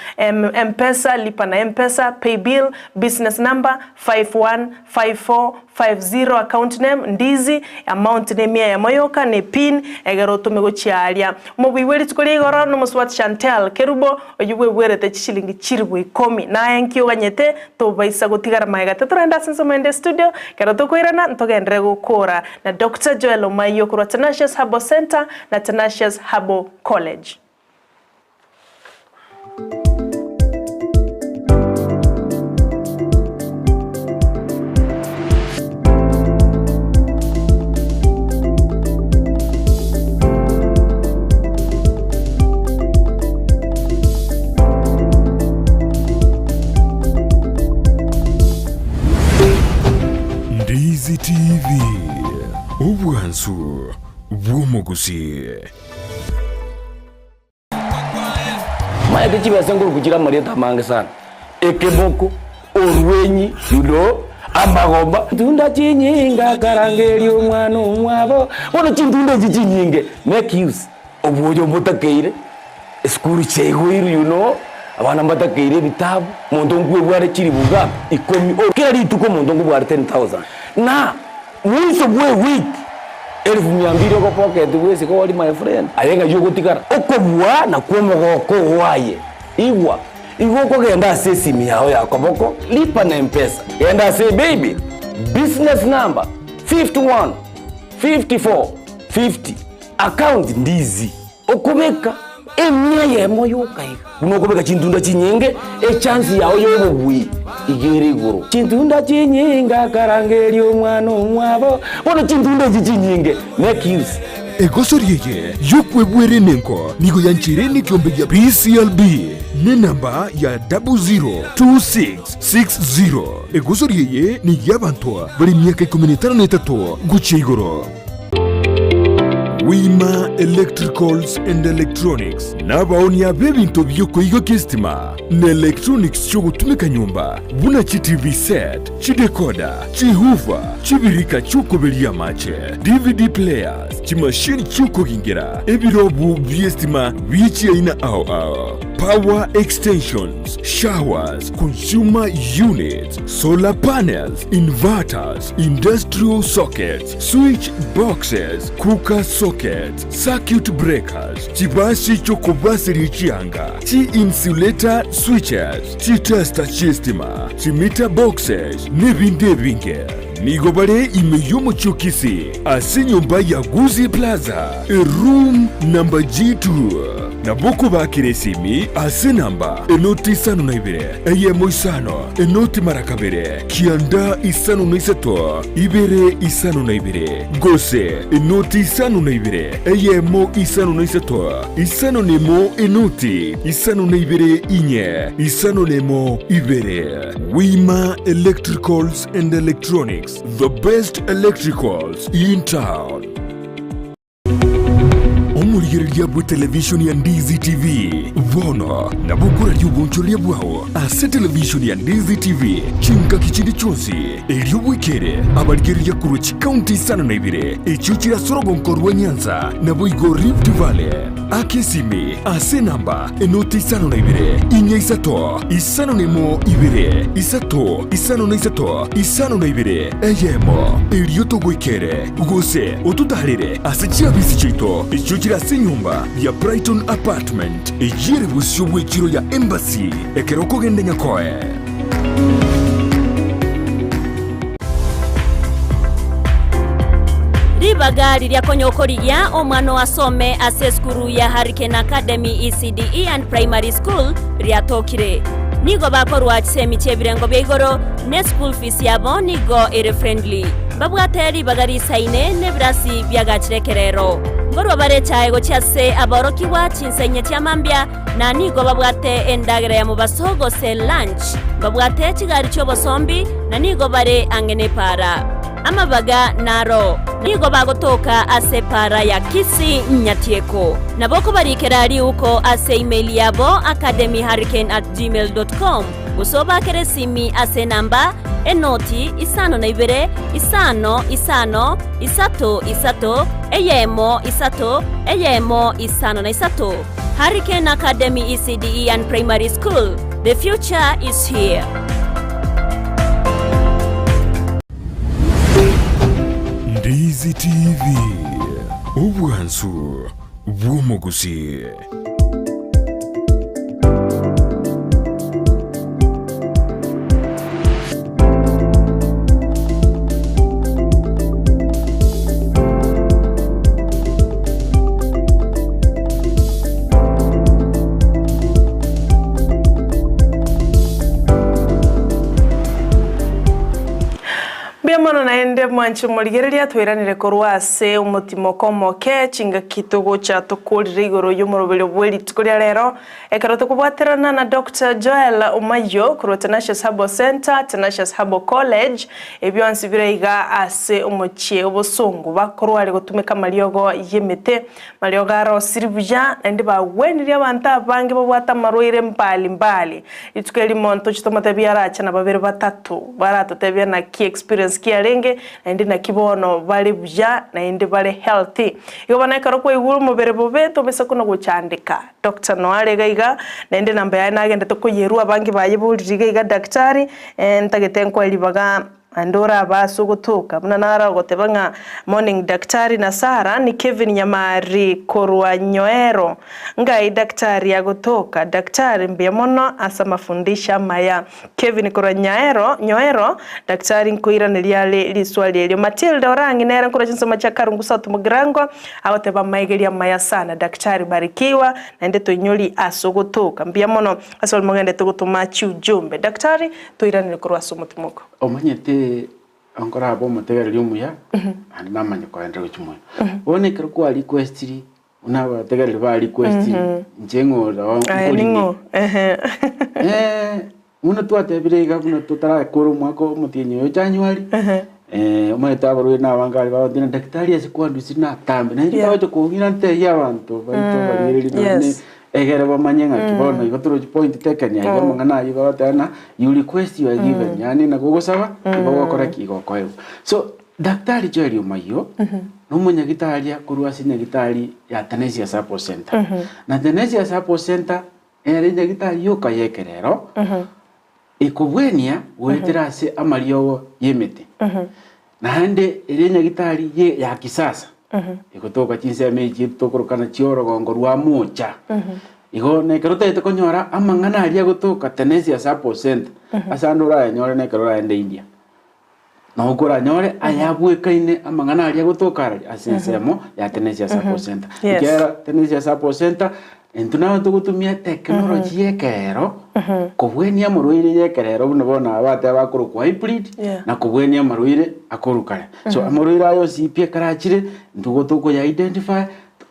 Mpesa, lipa na Mpesa, paybill, business number, 515450 account name Ndizi, amount ne emia eyemo yoka ne pin egere otome gochia aria. Omobui bwe rituko ria igoro nomosubati Chantel Kerubo oyio bwebwerete chishilingi chilifu ikomi. Naye nki oganyete tobaisa gotigara magega titorende ase ensemo ende studio ekero tokoirana ntogenderere gokora na Doctor Joel Omayio korwa Tenacious Herbal Centre na Tenacious Herbal College. Ndizi TV, obwansu bw'omogusii. Maete chibesa nkoruku chire amarieta amange sana, ekeboko, orwenyi, you know, amagomba. Tunda chinyinge akarangeria omwana omwabo, bono chintunda echi chinyinge make use obwoyo mbotakeire, esukuru chiaigoirwe you know, abana mbatakeire ebitabu, omonto nkwebware chilifu ngapi? Ikomi, kera rituko omonto nkobware 10,000 na Mwiso bw'ewiki elifu mia mbili ogopocket bwesike ori my friend, aye ng'ai ogotigara? Okobua nakwo omogoko oo aye. Igwa, igo okogenda ase esimi yao ya koboko, lipa na Mpesa, genda ase ebaybill, business number 51 54 50. Account ndizi okobeka emia eyemo yoka iga buna okobeka chintunda chinyinge echance yao ya obobui iga ere igoro. Chintunda chinyinge akarangeria omwana omwabo bono chintunda echi chinyinge make use. Egosori eye y'okwebwera enengo nigo yancheire nekiombe gia PCLB nenamba ya 002660. Egosori eye ney'abanto bare emiaka ikomi na etano na etato gochia igoro. Wima Electricals and Electronics nabaonia b'ebinto bi'okoigokia esitima na electronics chi'ogotumeka nyomba buna chi TV set, chidecoder, chihoofer, chibirika chi'okoberia amache, DVD players, chimashini chi'okogingera, ebirobu bi'esitima bie chiaina ao ao, power extensions, showers, consumer units, solar panels, inverters, industrial sockets, Switch boxes, cooker sockets, circuit breakers, chibasi chi'okobaseria chianga, chi-insulator switches, chitester chi'estima, chimeter boxes, nebinde ebinge. Nigo bare ime y'omochie o Kisii ase enyomba ya Gusii Plaza, eroom number G2. Nabo okobakera esimi ase enamba enoti isano na ibere, eyemo isano, enoti mara kabere, kianda isano na isato, ibere isano na ibere, gose enoti isano na ibere, eyemo isano na isato, isano na emo enoti isano na ibere inye, isano na emo ibere. Wima Electricals and Electronics, the best electricals in town. Omorigereria bw'etelevishoni ya Ndizi TV bono nabo okoraria obonchoreria bwao ase televishoni ya Ndizi TV chingaki chinde chionsi, erio bwekere abarigereria korwa chikaunti isano na ibere echio chire ase orogonko rwa Nyanza naboigo Rift Valley. Aka esimi ase enamba enoti isano na ibere, inya isato, isano na emo ibere, isato, isano na isato, isano na ibere, eyemo, erio togoikere. Gose ototaarere ase chiabisi chiaito echio chire ase enyomba ya Brighton Apartment, eyio ere bosio bw'echiro ya Embassy, ekero okogenda Nyakoe. Ribaga riria konya okorigia omwana oo asome ase esukuru ya Hurricane Academy ECDE and Primary School riatokire. Nigo bakorwa chisemi chi'ebirengo bia igoro ne school fees yabo nigo ere friendly. Mbabwate ribaga risaine nebirasi biagachire ekerero. Nkorwa bare echae gochia ase aborokigwa chinsa inye chia mambia, na nigo babwate endagera ya mobaso gose lunch. Mbabwate chigari chi'obosombi, na nigo bare ang'e nepaara. Amabaga naro, nigo bagotoka ase epaara ya Kisii Nyatieko. Nabo okobarikera riuko ase email yabo academyhurricane at gmail dot com. Gose obaakere esimi ase enamba, enoti, isano na ibere, isano, isano, isato, isato, eyemo, isato, eyemo, isano na isato. Hurricane Academy ECDE and Primary School, the future is here. Ndizi TV, obwansu bw'omogusi. Mbuya mono naende mwanche morigereria twairanire korwa ase omotimoko omoke chingaki togocha tokorire igoro y'omoroberio bwe rituko ria rero ekero tokobwaterana na Doctor Joel Omayio korwa Tenacious Herbal Centre, Tenacious Herbal College ebionsi bire iga ase omochie obosongo bakorware gotumeka amariogo y'emete mariogo arosiri buya naende bagwenirie abanto abange babwate amarwaire mbali mbali. Rituko erimo ntoche tomotebie arache na babere batato baratotebia naki experience ki yarenge naende naki bono bare buya naende bare healthy. Igo bono ekero kwaigure omobere bobe tobisa kona gochandeka. Doctor noare iga iga naende enamba yaye nagendete koyerwa abange bayeborire iga iga daktari ntagete nkoe ribaga. Naende orabe ase ogotoka, buna naro agoteba ng'a Morning Daktari na Sarah ni Kevin Nyamari korwa Nyoero. Ngai Daktari agotoka. Daktari mbuya mono ase amafundisho amaya. Kevin korwa Nyaero, Nyoero, Daktari nkoiraneria are riswali erio. Matilda Orang'i nere nkorwa chinsemo chia Karungu South Mugirango agoteba amaigerio amaya sana Daktari barikiwa naende toinyori ase ogotoka. Mbuya mono ase baria mogendete gotoma chiujumbe. Daktari toiranere korwa ase omotimoko. Omanyete nkorabe omotegereri omuya, naende namanye koenderera gochia moyo. Bono ekero kwa requestiri, buna abategereri ba requestiri, inche ng'o orao Aye ning'o? nkorige. Buna twatebire iga buna totarakora omwaka omotienyi oyo January, omanyete abarwaire na abange aria bagotebi ng'a daktari ase kwandusirie natambe. Naende Yeah. tagocha kong'ira ntebie abanto baito barigereria nonye Yes. Egere bamanye ng'aki bono igo torochi point taken aiga amang'ana ayio bagoteba ng'a you request you are given yaani nabo ogosaba igo ogokora ki? Igo okoegwa. So Daktari Joel Omayio nomonyagitari akorwa ase enyagitari ya Tenesia Support Center. Na Tenesia Support Center nere enyagitari yoka ya ekerero ekobwenia goetera ase amariogo y'emete. Naende ere enyagitari ye ya kisasa egotoka chinsemo echi tokorokana chi'orogongo rwa moocha. Igo nekero otagete konyora amang'ana aria agotoka Tenesia Support Center ase ande orayanyore nekero oraende India. Nabo koranyore ayabwekaine amang'ana aria agotoka araria ase ensemo ya Tenesia Support Center. Yes. Ekiagera Tenesia Support Center Intwe nabo togotumia technology y'ekerero kobwenia amarwaire y'ekerero buna bono aba bateba bakorokwa hybrid Yeah. na kobwenia amarwaire akorwa kare. So amarwaire aya onsi pi ekero achire intwe igo tokoya identify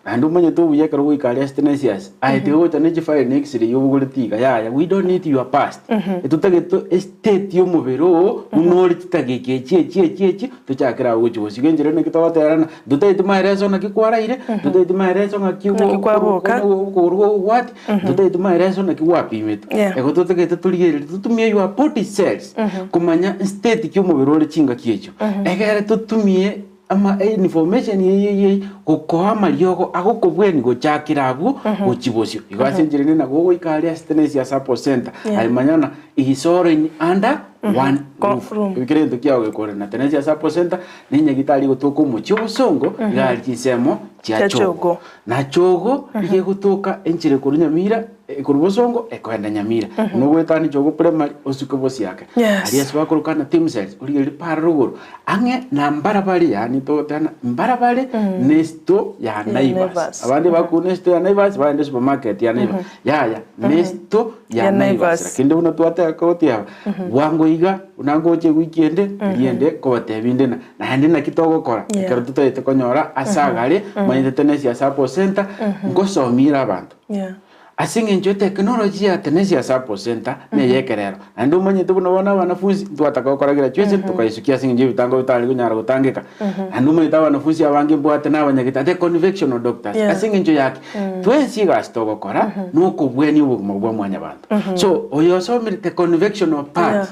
naende omanyete obuya ekero ogoika aria ase Tenacious aye tiga gocha ne chifile na x-ray obogoreti iga yaya we don't need your past etotagete estate ya omobere oo buna ore chitageka echi echi echi echi Tochakere agwo gochia gosiga enchera naki togoterana, ntotaeti maeleso naki kwaraire, ntotaeti maeleso ng'aki Naki kwaboka. okogoro gokogwati, ntotaeti maeleso naki gwapimetwe. Yeah. Ego totagete torigererie totumie your body cells komanya state ki omobere ore chingaki echio. Egere totumie ama information eye eye eye gokoa amariogo agokobweni gochakera abwo gochia bosio. Igo ase enchera ende nabo ogoika aria ase Tenesia Support Center, Yeah. aye manya ng'a is all in under one Go roof. room. Ekero egento kiao gekore na Tenesia Support Center ne nyagitari egotoka omochie obosongo iga aria chinsemo chia Chia Chogo. Chogo. Na Chogo iga egotoka enchera ekorwa Nyamira ekorwa Bosongo ekoenda Nyamira. Buna ogoetania Chogo Primary osuke Bosiake. Yes. Aria ase bakoroka na Team Cells origererie para rogoro ang'e na mbarabare yaani togoteba mbarabare ne store ya Naivas. Naivas. Abande bakuna estore ya Naivas bagende supermarket ya Naivas. Yaya ne store ya Ya Naivas. Naivas. Lakini buna twateba kotiaba bwango iga buna ngocha ewiki ende riende kobatebia inde na naende naki togokora Yeah. ekero totagete konyora ase agare omanyete Tenesia Support Center ngosomire abanto. Yeah. Ase eng'encho eteknoloji ya Tenesia Support Center neye ekerero naende omanyete buna bono abanafunsi ntwataka gokora graduation tokaisukia ase eng'encho ebitango bitari konyara gotangeka naende omanyete abanafunsi abange mbwate na abanyagete the convectional doctors Yeah. ase eng'encho yaki twensi egasi togokora nokobwania obogima bwa mwanyabanto so oyo osomire the convectional part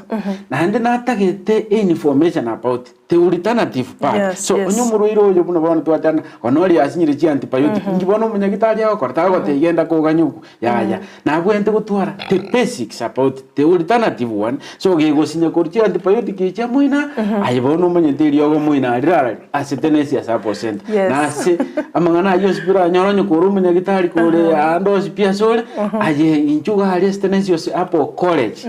naende natagete information about the alternative part Yes, so yes. onye omorwaire oyo buna bono twachana bono oria asinyire chi antibiotic inki bono omonyagitari agokora tagogotebia genda koganya okwo yaya nabwenerete gotwara the basics about the alternative one so gegosinya korwa chi antibiotic echi amoina aye bono omanyete eriogo omoina arire arari ase Tenesia Support Center Yes. na ase amang'ana ayio onsi pi oranyore onye kore omonyagitari kore ande onsi pi ase ore aye inchuo iga aria ase Tenesia Apple College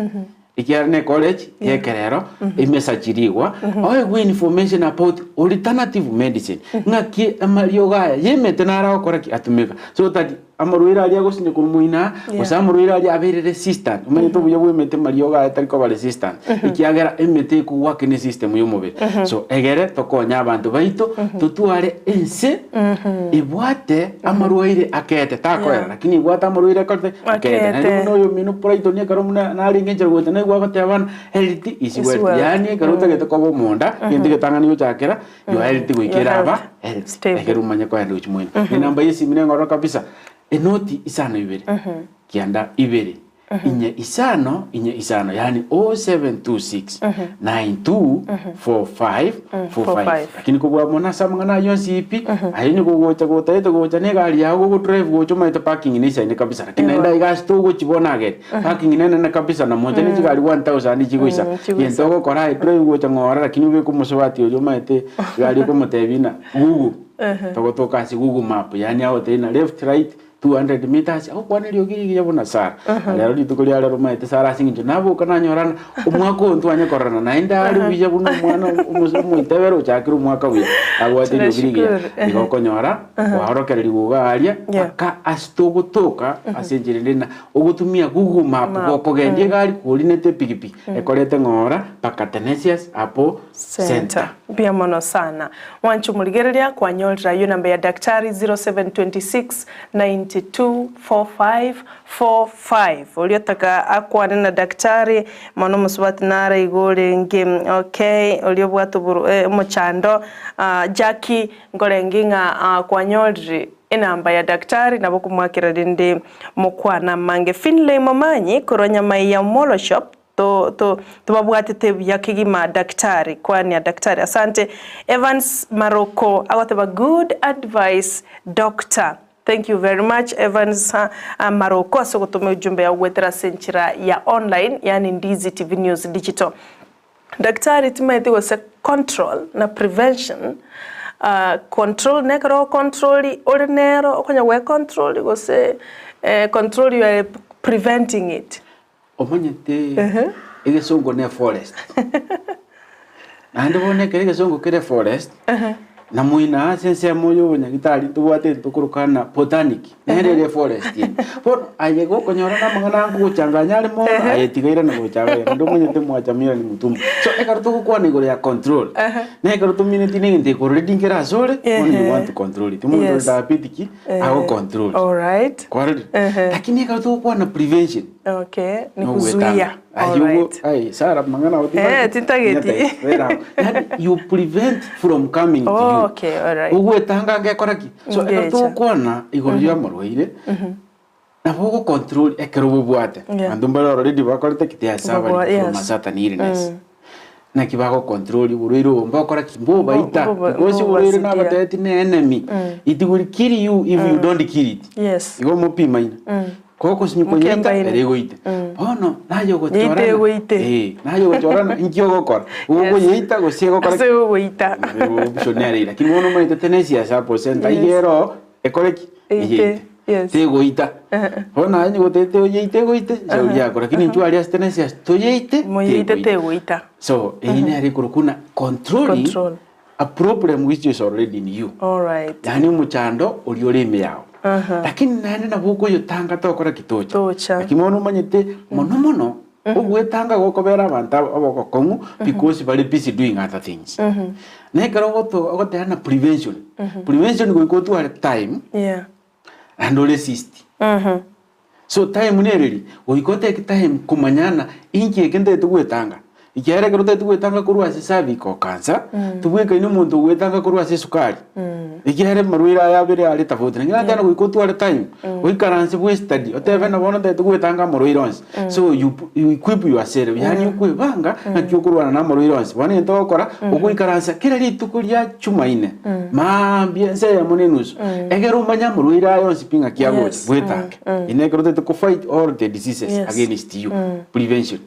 Ekiagera ne college y'ekerero emesachirigwa oegwe information about alternative medicine ng'aki amariogo aya y'emete naro agokora ki atumeka so that amarwaire aria agosinya korwa moino aa gose amarwaire aria abeire resistant omanyete obuya bwa emete mariogo aya tari koba resistant ekiagera emete ekogwaka ne system ya omobere so egere tokonye abanto baito totware ense ebwate amarwaire akete takoera Lakini ibwate amarwaire akorete akete. Akete. Naende buna oyomino Brighton ekero buna narenge enchera gocha naigwa agoteba buna health is Is wealth. wealth. Yaani ekero otagete koba omonda, egento egetang'ani gochakera your health goika Your eraba health. health. Stable. Ekero omanye koenda gochia moino. Enamba ya esimi nengoro kabisa, enoti isano ibere, kianda ibere. Inye isano inye isano yaani 0726 92 45 45 lakini kobua mono ase amang'ana ayio onsi pi aye nigo ogocha gotagete gocha na egari yago gogodrive gocha omanyete parking neisaine kabisa lakini naende aiga ase togochi bono agere parking nenene kabisa na mocha ne chigari 1000 chigoisa chigoisa. gento ogokora aye drive gocha ng'ora lakini obeke omosubati oria omanyete egari okomotebia ng'a google togotoka ase google map yaani agotebia ng'a left right 200 metres, agokwana eriogi rigiya buna Sara. Na rero rituko ria rero omanyete Sara ase eng'encho naboka nanyorana, omwaka oyo ntwanye kororana naende are buya buna omwana omos- omoitebere ochakire omwaka buya, abwate eriogi rigiya. Tunashukuru. Igo okonyora, kwaorokererigwa iga aria, Yeah. mpaka ase togotoka ase enchera ende na ogotumia Google map Map, gokogendia egari korinete epikipiki, ekorete ng'ora mpaka Tenesius apo Center. Mbuya mono sana. Mwanche omorigereria kwanyorire ayio namba ya daktari 0726 92 45 45 oria otaka akwane na daktari mono omosubati nare igo orenge okay oria obwate oboro omochando Jackie nkorenge ng'a kwanyorire enamba ya daktari nabo okomoakera rende mokwane amange Finlay Momanyi korwa Nyamaiya Molo Shop To, to, tobabwatete buya kegima daktari, kwania daktari asante. Evans Maroko agoteba good advice doctor. Thank you very much Evans Maroko ase ogotoma ejumbe yao goetera ase enchera ya online yaani Ndizi TV News Digital. Daktari timaeti gose control na prevention, control nekero ogocontrol ore nero okonya gwecontrol gose control you are preventing it. Omanyete egesongo ne forest. Naende bono ekero egesongo kere forest, na moino ase ensemo ya obonyagitari ntobwate egento tokoroka ng'a botanic, nere ere eforest eye. Bono aye gokonyora na amang'ana aya nkogochanganya are mono, aye tiga irane gocha abe, naende omanyete mwacha mira ni mutumba. So ekero togokwana igoro ya control, na ekero tomineti na egento eke already nkere asore, bono you want to control it. Omonto ore diabetic, ago control. Alright. Kwarorire? Lakini ekero togokwana prevention, Okay, ni nogwetanga. kuzuia. Ayio ogo- Alright. ai, Sarah mang'ana ao Eh, tintageti. Bera ao. Yaani, you prevent from coming to Oh, you. okay, alright. Ogwetanga ngekora ki? So ekero Ngecha. togokwana igoro ya amarwaire, nabo ogocontrol ekero obobwate. Yeah. Abanto mbare already bakorete ki? They are suffering Babwa- from a yes. certain illness. Naki bagocontrol oborwaire obo mbokora ki? Mbobaita. Mbo- mbo- Because oborwaire mbobasiria. nabatebeti ne enemy. It will kill you if you don't kill it. Yes. Igo mopimaine. Kogosinyu koyeita Mokembaine. ere egoite. Bono naye ogochorana. Yeite egoite. Eh, naye ogochorana inki ogokora? Ogoyeita gose egokora Ase ogoita. Option nere ira. Lakini bono omanyete tenesi hapo center Yes. iga ero ekore ki? Eite. Eyeite. Yes. Tegoita. Bono aye onye gotebete oyeite egoite, shauri yako. Lakini intwe aria ase tenesi toyeite Moyeite tegoita. So eyio nere ekorokwa buna controlling Control. a problem which is already in you. Alright. Yaani omochando oria ore ime yao. Lakini naende nabo okoyotanga tokora ki? Tocha. Tocha. Lakini bono omanyete mono mono ogwetanga gokobera abanto aba abagokong'u because bare busy doing other things. Na ekero ogoto ogoteana prevention, prevention goika otware time Yeah. naende oresist. So time nereri, goika otake time komanyana inki eke ntagete gwetanga, ekiagera ekero otagete gwetanga korwa ase cervical cancer, tobwekaini omonto ogwetanga korwa ase esukari, ekiagera amarwaire aya abere are tofauti. Lakini nateba goika otware time, oikaranse bwe study, otebe buna bono ntagete gwetanga amarwaire onsi. So you you equip yourself, yaani okwebanga ng'aki okorwana na amarwaire onsi. Bono egento ogokora, ogoikaransa kera rituko ria chumaine, maambia ensa eyemo na enusu, ekero omanye amarwaire aya onsi pi ng'aki agocha, Yes. bwetange. Ime ekero otagete ko fight all the diseases Yes. against you, prevention.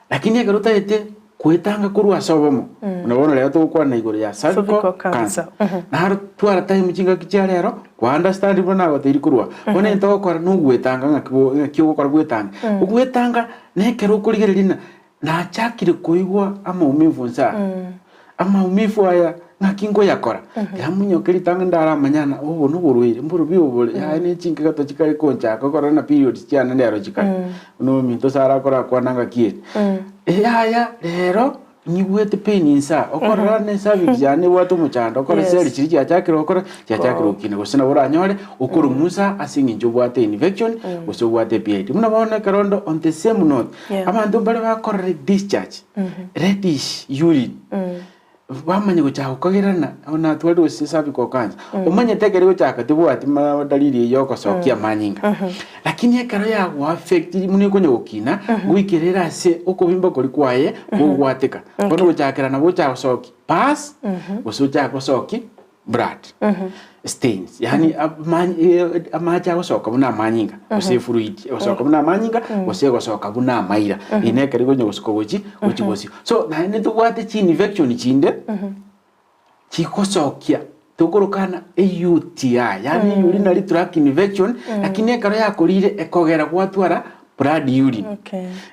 Lakini ekero otagete kwetanga korwa ase obomo, buna bono rero togokwana igoro ya cervical Cervical cancer. cancer. Naro twara time chingaki chia rero, kwa understand buna nagoteiri korwa. Bono egento ogokora na ogwetanga ng'aki bo ng'aki ogokora bwetange. Ogwetanga na ekero okorigereria ng'a nachakire koigwa amaumivu nse aya, amaumivu aya ng'aki nkoyakora? Yamonyoka ritang'ani ndaramanya ng'a obo noborwaire mborobio obore yaya ne chinkegato chikare konchaka okore na periods chiane nero chikare. Buna ominto ase arakore akwane ng'aki ere. Yaya rero nyigwete pain inse aa, okorora ne cervix yane ebwate omochando, okore Yes. cell chiria chiachakire gokora chiachakire gokina gose nabo oranyore okorumusa ase eng'encho obwate infection gose obwate PID. Buna bono ekero onde on the same note, Yeah. abanto mbare bakorora discharge, reddish urine. Bamanya gochaka gokagerana, natwarire gose cervical cancer, omanyete ekero egochaka tebwati dalili eyio yogosokia amanyinga, lakini ekero yagoaffectiri buna ekonya gokina, goikera ere ase okobimba koria kwaye kogwateka. Bono gochakera nabo ochaka gosokia pus, gose ochake gosokia blood stains, yaani amache agosoka buna amanyinga, gose efluid egosoka buna amanyinga, gose egosoka buna amaira, eye nekero ekonya gosuka gochi gochi bosio. So naende ntobwate chiinfection chinde chigosokia tokorokana UTI, yaani urinary tract infection, lakini ekero yakorire ekogera gwatwara blood urine.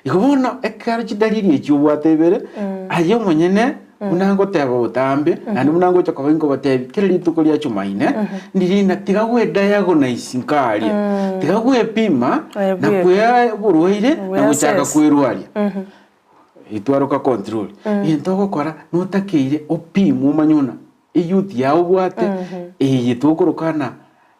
Igo bono ekero chidalili echi obwate ibere, aye omonyene buna ngoteba botambe, naende buna ngocha koba inkobatebia kera rituko ria Jumaine, ndiri ng'a tiga gwe diagnose nkaria, tiga gwepima na kwea oborwaire na gochaka kwerwaria. Itwaroka control. Egento ogokora notakeire opimwe omanye buna eyouth yao obwate eye tokorokana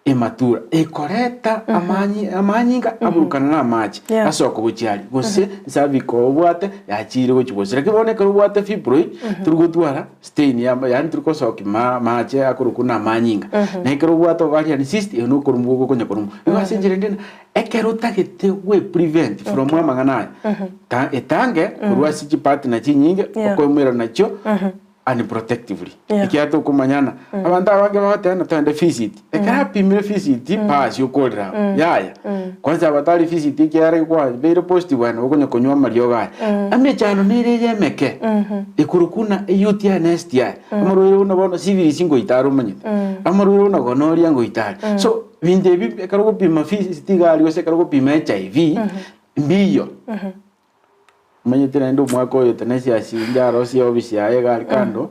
ematura ekoreta amanyi amanyinga aburukana na amache Yeah. asoka gochia aria gose cervical obwate yachire gochia gose lakini bono ekero obwate fibroid tori gotwara stain ya yaani tori gosokia ma amache akorokwa na amanyinga na ekero obwate ovarian cyst eyo nokorumwa ogokonya korumwa. Igo ase enchera ende Ekero otagete gwe prevent from amang'ana aya, ta etange korwa ase chipartner chinyinge Yeah. okoimoera nachio unprotectively. Yeah. Ekiagera tokomanyana, abanto abange bagoteba ng'a togende visit, ekero apimire visit basi okorire abwo, yaya. Kwanza abatari visit ekiagera kwabeire positive aye nabo okonya konywa amariogo aya. Emechando nere eye emeke, ekorokwa buna UTI na STI, amarwaire buna bono syphilis ngoita are omanyete, amarwaire buna gonorrhea ngoita are. So. Ebinto ebi ekero ogopima fees tiga aria gose ekero ogopima HIV, mbiyo. Omanyete naende omwaka oyo Tenacious inche arosie ofisi yaye iga aria kando,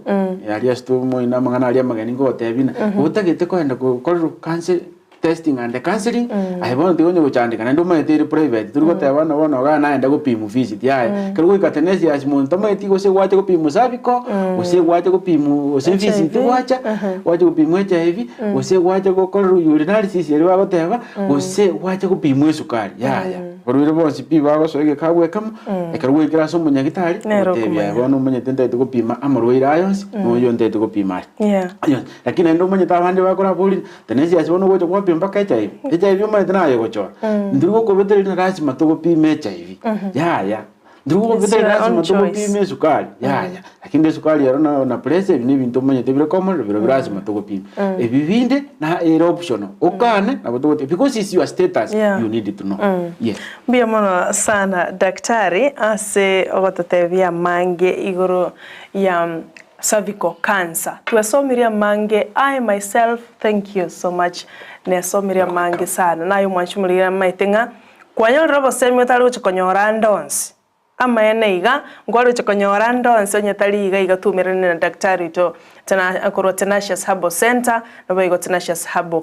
aria ase tomoino amang'ana aria amageni ngogotebia ng'a otagete kogenda gokorerwa counsel testing and counselling, aye bono tiga onye gochandeka naende omanyete ere private tori goteba buna bono igaa naenda gopimwa fees tiaye. Ekero goika Tenacious monto tamanyeti gose gwacha gopimwa cervical, gose gwacha gopimwa gose fees tigwacha, gwacha gopimwa HIV. Gose gwacha gokorerwa urinalysis eria bagoteba, gose gwacha gopimwa esukari, yaya. Abarwaire bonsi pi bagosoa egekabu ekemo, ekero gwaikire ase omonyagitari, Nere ogotebia aye okomanya. bono omanyete ntagete gopima amarwaire aya onsi, na oyo ntagete gopima aya. Yeah. Aya onsi. Lakini naende omanyete abande bakoraboria, Tenacious bono ogocha gwapima mpaka HIV, HIV omanyete naye ogochora, ntori gokobetereria na lasima togopime HIV, yaya. It's Ndiri your lasima own choice. togopima esukari yaya lakini esukari ero na na pressure ebi nebinto omanyete bire common bire lasima togopima ebi binde na ere optional okane nabo togoteba because is your status Yeah. you need to know yes. Mbuya mono sana daktari ase ogototebia amange igoro ya cervical cancer. Twesomirie amange I myself thank you so much nesomirie amange sana naye omwanchi omoriri amaete ng'a Kwanyorire obosemi otari gochia konyora ande onsi. Amaene iga, nkware gochia konyora ande onsi onye tari iga iga twaumerane na Daktari oito Tena korwa Tenacious Herbal Centre, naboigo Tenacious Herbal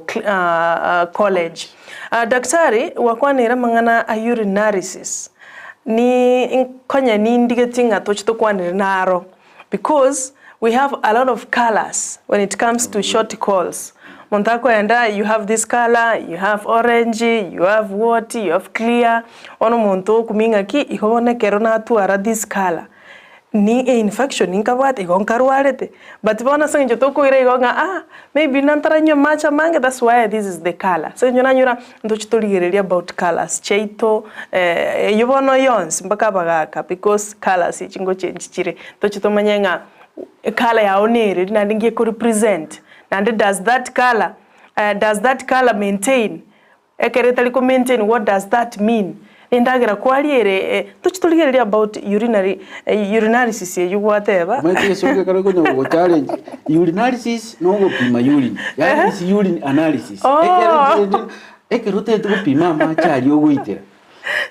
College. Daktari, gwakwaneire amang'ana a urinalysis, ni nkonye nindigetie ng'a toche tokwanere naro. Because we have a lot of colours when it comes to short calls. Monto akoenda you have this colour, you have orange, you have what, you have clear, bono omonto okumia ng'aki igo bono ekero natwara this colour ni einfection nkabwate igo nkarwarete. But bono ase eng'encho tokoira igo ng'a ah maybe nantaranywa amache amange that's why this is the colour. Ase eng'encho nanyora ntoche torigereria about colours chiaito eyio bono yonsi mpaka abagaka because colours echi ngochengi chire toche tomanye ng'a ecolour yao nereri naende nki ekorepresent naende does that colour does that colour maintain Ekero etari ko maintain what does that mean? Endagera kwaria ere tochi torigereria about urinary urinalysis eywo gwateba. Omanyete egesongo ekero okonya gogochallenge urinalysis na ogopima urine yaani is urine analysis Oh. ekero ekero otagete gopima amache aria ogoitera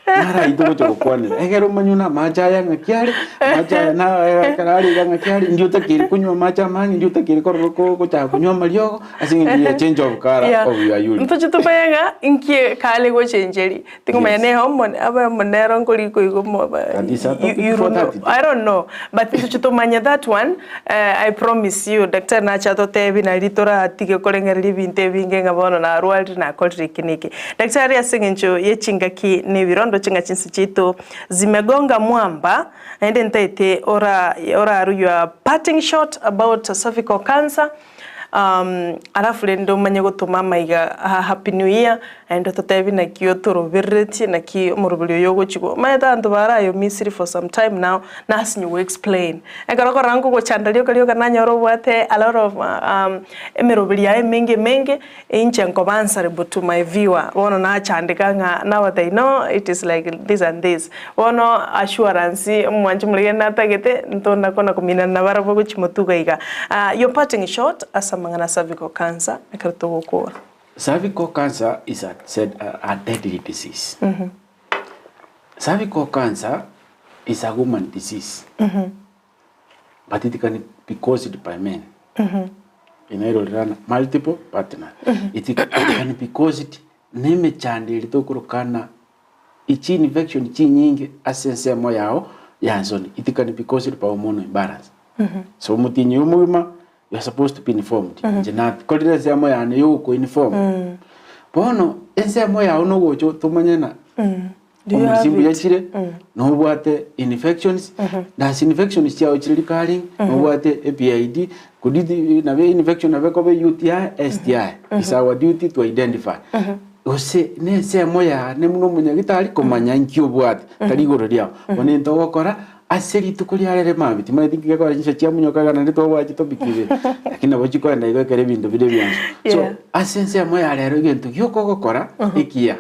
Naro ayio togocha gokwanera, ekero omanye buna amache aya ng'aki are, amache aya na ekero are iga ng'aki are, ndi otakeire konywa amache amange, ndi otakeire korora ko gochaka konywa amariogo, ase eng'encho ya change of colour Yeah. of your urine. Ntoche tomanye ng'a inki kare gochencheria, tingomanya Yes. ne hormone abe omonero nkori koigwa mo ba That is a you topic you for don't know, that day. I don't know, but ntoche tomanye that one, I promise you daktari nache atotebie nari toratige korengereria ebinto ebinge ng'a bono narwarire nakorire eke na eke. Daktari ase eng'encho ye chingaki ne. ebirondo ching'a chinse chiaito zimegonga mwamba, naende ntaete ora orarue your parting shot about cervical cancer. Alafu rende omanye gotoma amaiga a happy new year, naende ototebi naki otorobereretie, naki omoroberi oyo ogochigwa. Omanyete abanto bare aye Misiri for some time now, nasinye go explain. Ekero okorora nkogochanda rioka rioka nanyora obwate a lot of emeroberi yaye emenge emenge, inche nkoba answerable to my viewer. Bono nachandeka ng'a nabatebia no, it is like this and this. Bono assurance omwanchi moria natagete ntonda kona kominana nabarabwo gochia motuga iga. Your parting shot ase amang'ana a cervical cancer ekero togokora. Cervical cancer is a said a deadly disease. Cervical cancer is a woman disease but it can be caused by men. Inairorerana multiple partner. It can be caused na emechando eria tokorokana Chi-infection chinyinge ase ensemo yao ya nsoni, it can be caused by hormonal imbalance. So omotienyi oyo omogima you are supposed to be informed. Inche nakorire ensemo yane ya ogokoinform. Bono ensemo yao nogocha tomanye ng'a Do you have omoisia mbuya it? chire, nobwate infections, nase infections chiao chire recurring, nobwate ePID, could it nabo infection nabo ekoba UTI, STI. It's our duty to identify. Gose nensemo yane buna omonyagitari komanya inki obwate, tari igoro riao. Bono egento ogokora, ase rituko ria rero mambia, timanyeti nki gekogera chinsa chia monyoka iga naende twabwate chitopic ibere, lakini nabo chikoenda igo ekero ebinto bire ebiansu. So, Yeah. ase ensemo ya rero egento gioka ogokora, ekiya,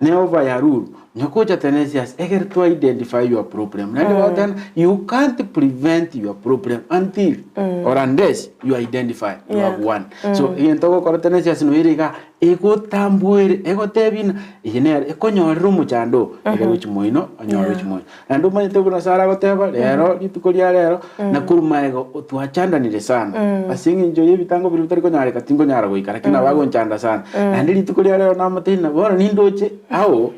ne over ya rule, nyokocha tenency ase egere to identify your problem. Naende bagoteba ng'a you can't prevent your problem until or unless you identify you have Yeah. one. So egento ogokora tenency ase noere igaa, Egotamboere, egotebia ng'a eye nere ekonyorera omochando oo, ere gochia moino, onyore gochia moino. Naende omanyete buna Sara agoteba, rero rituko ria rero, nakorwa magega twachandanire sana, ase eng'encho ya ebitango biria bitari konyareka tinkonyara goika, lakini nabo agonchanda sana. Naende rituko ria rero namotebia ng'a bono nindoche ao.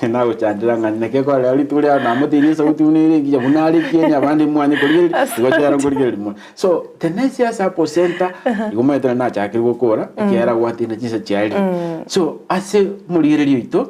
Nagochandera ng'a naki ekorera rituko riao namotebirie esauti buna ere engiya buna are ekieni abande mwanye korigereria igo chiaro nkorigereria more. So Tenesia Sacco Center igo omanyete nari nachakire gokora ekiagera gwatina chinsa chiarire. So ase omorigereria oito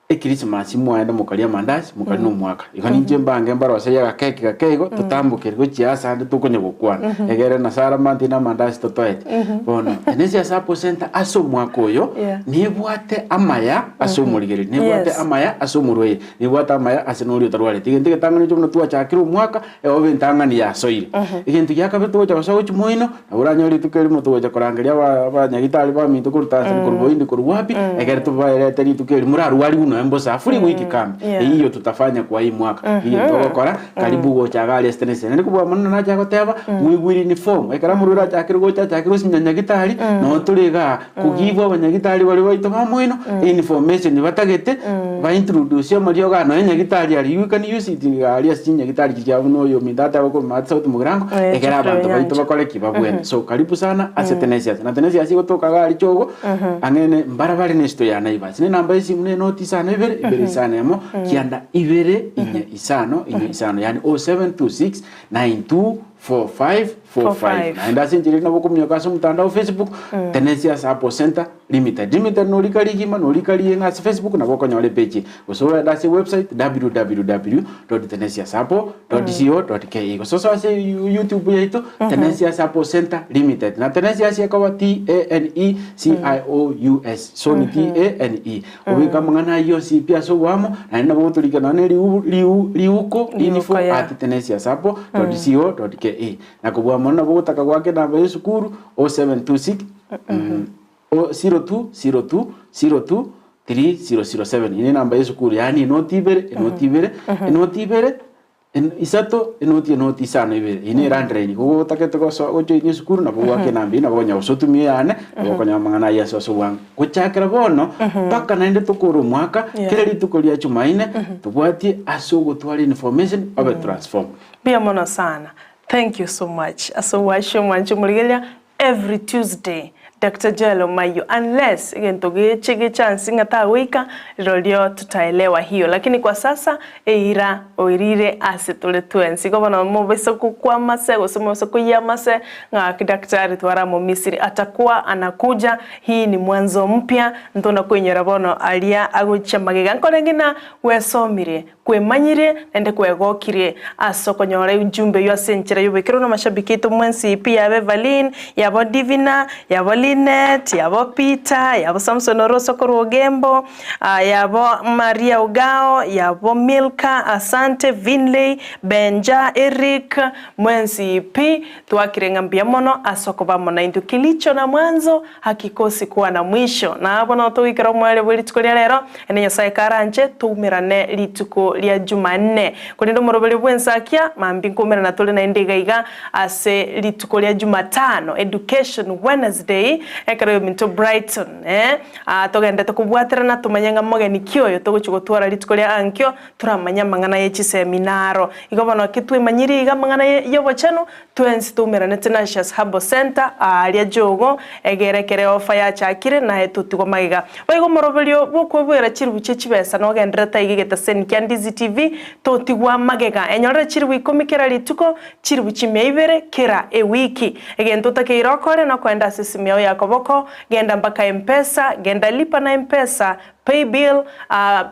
ekrisimasi mwaenda mokaria amandasi mokaria na omwaka. Igo ninche mbange mbaroserie agakeki gake igo totambokere gochia ase ande tokonya gokwana egere Nyasaye aramantire na amandasi totoete. Bono Tenesia Sacco Center ase omwaka oyo Yeah. Nebwate amaya ase omorigereria, nebwate Yes. amaya ase omorwaire, nebwate amaya ase noria otarwareti. Egento egetang'ani inche buna twachakire omwaka, egoba entang'ani yasoire. Egento gia kabere togocha gosoa gochia moino, nabo oranyore rituko erimo togocha korangeria aba abanyagitari baminto korwa Tanzania, korwa Bohindi, korwa wapi, ekere tobaerete rituko eri morarwariwu nonya mbosa free wiki kambi. Yeah. Eyio tutafanya kwa hii mwaka. Egento ogokora, karibu gocha iga aria ase tenensi. Naende kobua mono nacha goteba, mwaigwire uniform, ekero omorwaire achakire gocha achakire gosinya nyagitari, noo tore igaa. Kogibwa abanyagitari baria baito bamoino information batagete ba introduce amariogo aya nonya nyagitari aria you can use it iga aria ase chinyagitari chiria buna oyo ominto ateba korwa maate sauti mogirango Eh, ekero abanto baito chifreyancha. bakore ki babwene so karibu sana ase Tenesias na Tenesias igotoka iga aria chogo ang'e ne mbarabare ne esito ya Naivas ne enamba ya esimu ne enoti isano ibere ibere isano emo kianda ibere inye isano inye isano yaani 0726 92 4545 naende ase enchera eria nabo okominyoka ase omotandao Facebook Tenesia Sacco Center Limited Limited norika rigima norika rieng'a ase Facebook nabo okonyora epage eye gose ogende ase website www.tenesiasacco.co.ke gose osoe ase YouTube yaito Tenesia Sacco Center Limited na Tenesia ase ekoba T A N E C I O U S so ni T A N E Obeke amang'ana ayio onsi pi ase oboamo, naende nabo ogotorika nonya ne riu riu riuko info Riuko, yeah. at tenesiasapo dot co dot ke. Na kobua mono nabo ogotaka goaka enamba ya esukuru 0726 mm, o 0202 02 3007 Eye nenamba ya esukuru yaani enoti ibere enoti ibere enoti ibere Isato, enoti enoti isano ibere, eyio ne elandline. Igo gotagete gosoa gojoinia esukuru nabo goaka enamba eyio nabo okonya gose otumie eyane, nabo okonyora amang'ana ayio ase ase obwango. Gochakera bono, mpaka naende tokore omwaka, Yeah. kera rituko ria Jumaine, tobwatie ase ogotwara information obe transformed. Mbuya mono sana. Thank you so much ase obwachia omwanche omorigereria every Tuesday. Doctor Joel Omayio unless egento geche gechance ng'a tagoika rirorio tutaelewa hiyo lakini kwa sasa eira oirire ase tore twensi. Igo bono mobisa gokwa amase gose mobisa koyia amase ng'aki daktari twaramomisiri atakuwa anakuja hii ni mwanzo mpya ntona koinyora bono aria agochia magega nkore ng'ina gwesomire Kwemanyire naende kwegokirie ase okonyora ujumbe oyio ase enchera y'oboikeranu na amashabiki aito mwensi pi yabo Evaline, yabo Divina, yabo Linet, yabo Peter, yabo Samson Oroso korwa Ogembo, yabo Maria Ogao, yabo Milka, Asante, Vinley, Benja, Eric, mwensi pi twakire ng'a mbuya mono ase okoba amo naintwe kilicho na mwanzo Hakikosi kuwa na mwisho. Na abwo nao togoikera omoerio bwe rituko ria rero, naende Nyasae karanche, toumerane rituko ria Jumanne. Korende omoroberio bw'ensakia, mambia nkoumerana tore naende iga iga ase rituko ria Jumatano, Education Wednesday, ekero yominto Brighton, eh, aa togendete kobwaterana tomanye ng'a mogeni ki oyo togochia gotwara rituko ria ankio, toramanye amang'ana ye chisemi naro. Igo bono ki twemanyirie iga amang'ana ye y'obochenu, Twensi toumerane Tenacious Herbal Centre aaria Jogoo, egere ekero eofa yachakire naye totigwa magega. Boigo omoroberio bw'okoeboera chiribu chie chibesa nogenderete aiga egetaseni kia Ndizi TV totigwa magega. Enyorere chiribu ikomi kera rituko, chiribu chimia ibere kera ewiki. Egento otakeire okore nokoenda ase esimu yao ya koboko, genda mpaka Mpesa, genda lipa na Mpesa, Pay bill,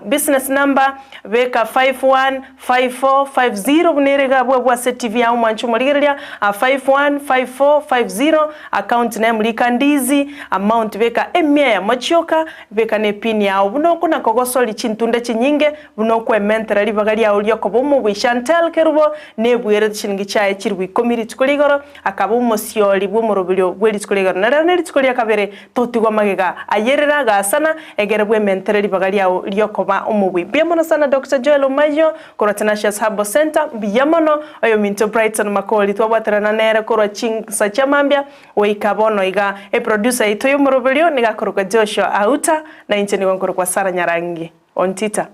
business number, beka 515450 buna ere iga abwo abwo ase TV yao mwanche omorigereria, 515450, account name rika Ndizi, amount beka emia eyemo chioka, beka ne pin yao. Buna okona kogosori chintunda chinyinge, buna okwementera ribaga riao riokoba omobui Chantel Kerubo nebuerete chilingi chiaye chilifu ikomi rituko ria igoro, akaba omosiori bw'omoroberio bwe rituko ria igoro. Na rero nerituko ria kabere Totigwa magega, ayerera agasana, egere bwementere ribaga riao riokoba omobui. Mbuya mono sana Doctor Joel Omayio korwa Tenacious Herbal Centre, mbuya mono oyominto Brighton Makori twabwaterana nere korwa chinsa chia mambia goika bono iga. Eproducer yaito yomoroberio nigo akorokwa Joshua Auta, na inche nigo nkorokwa Sarah Nyarangi. Ontita.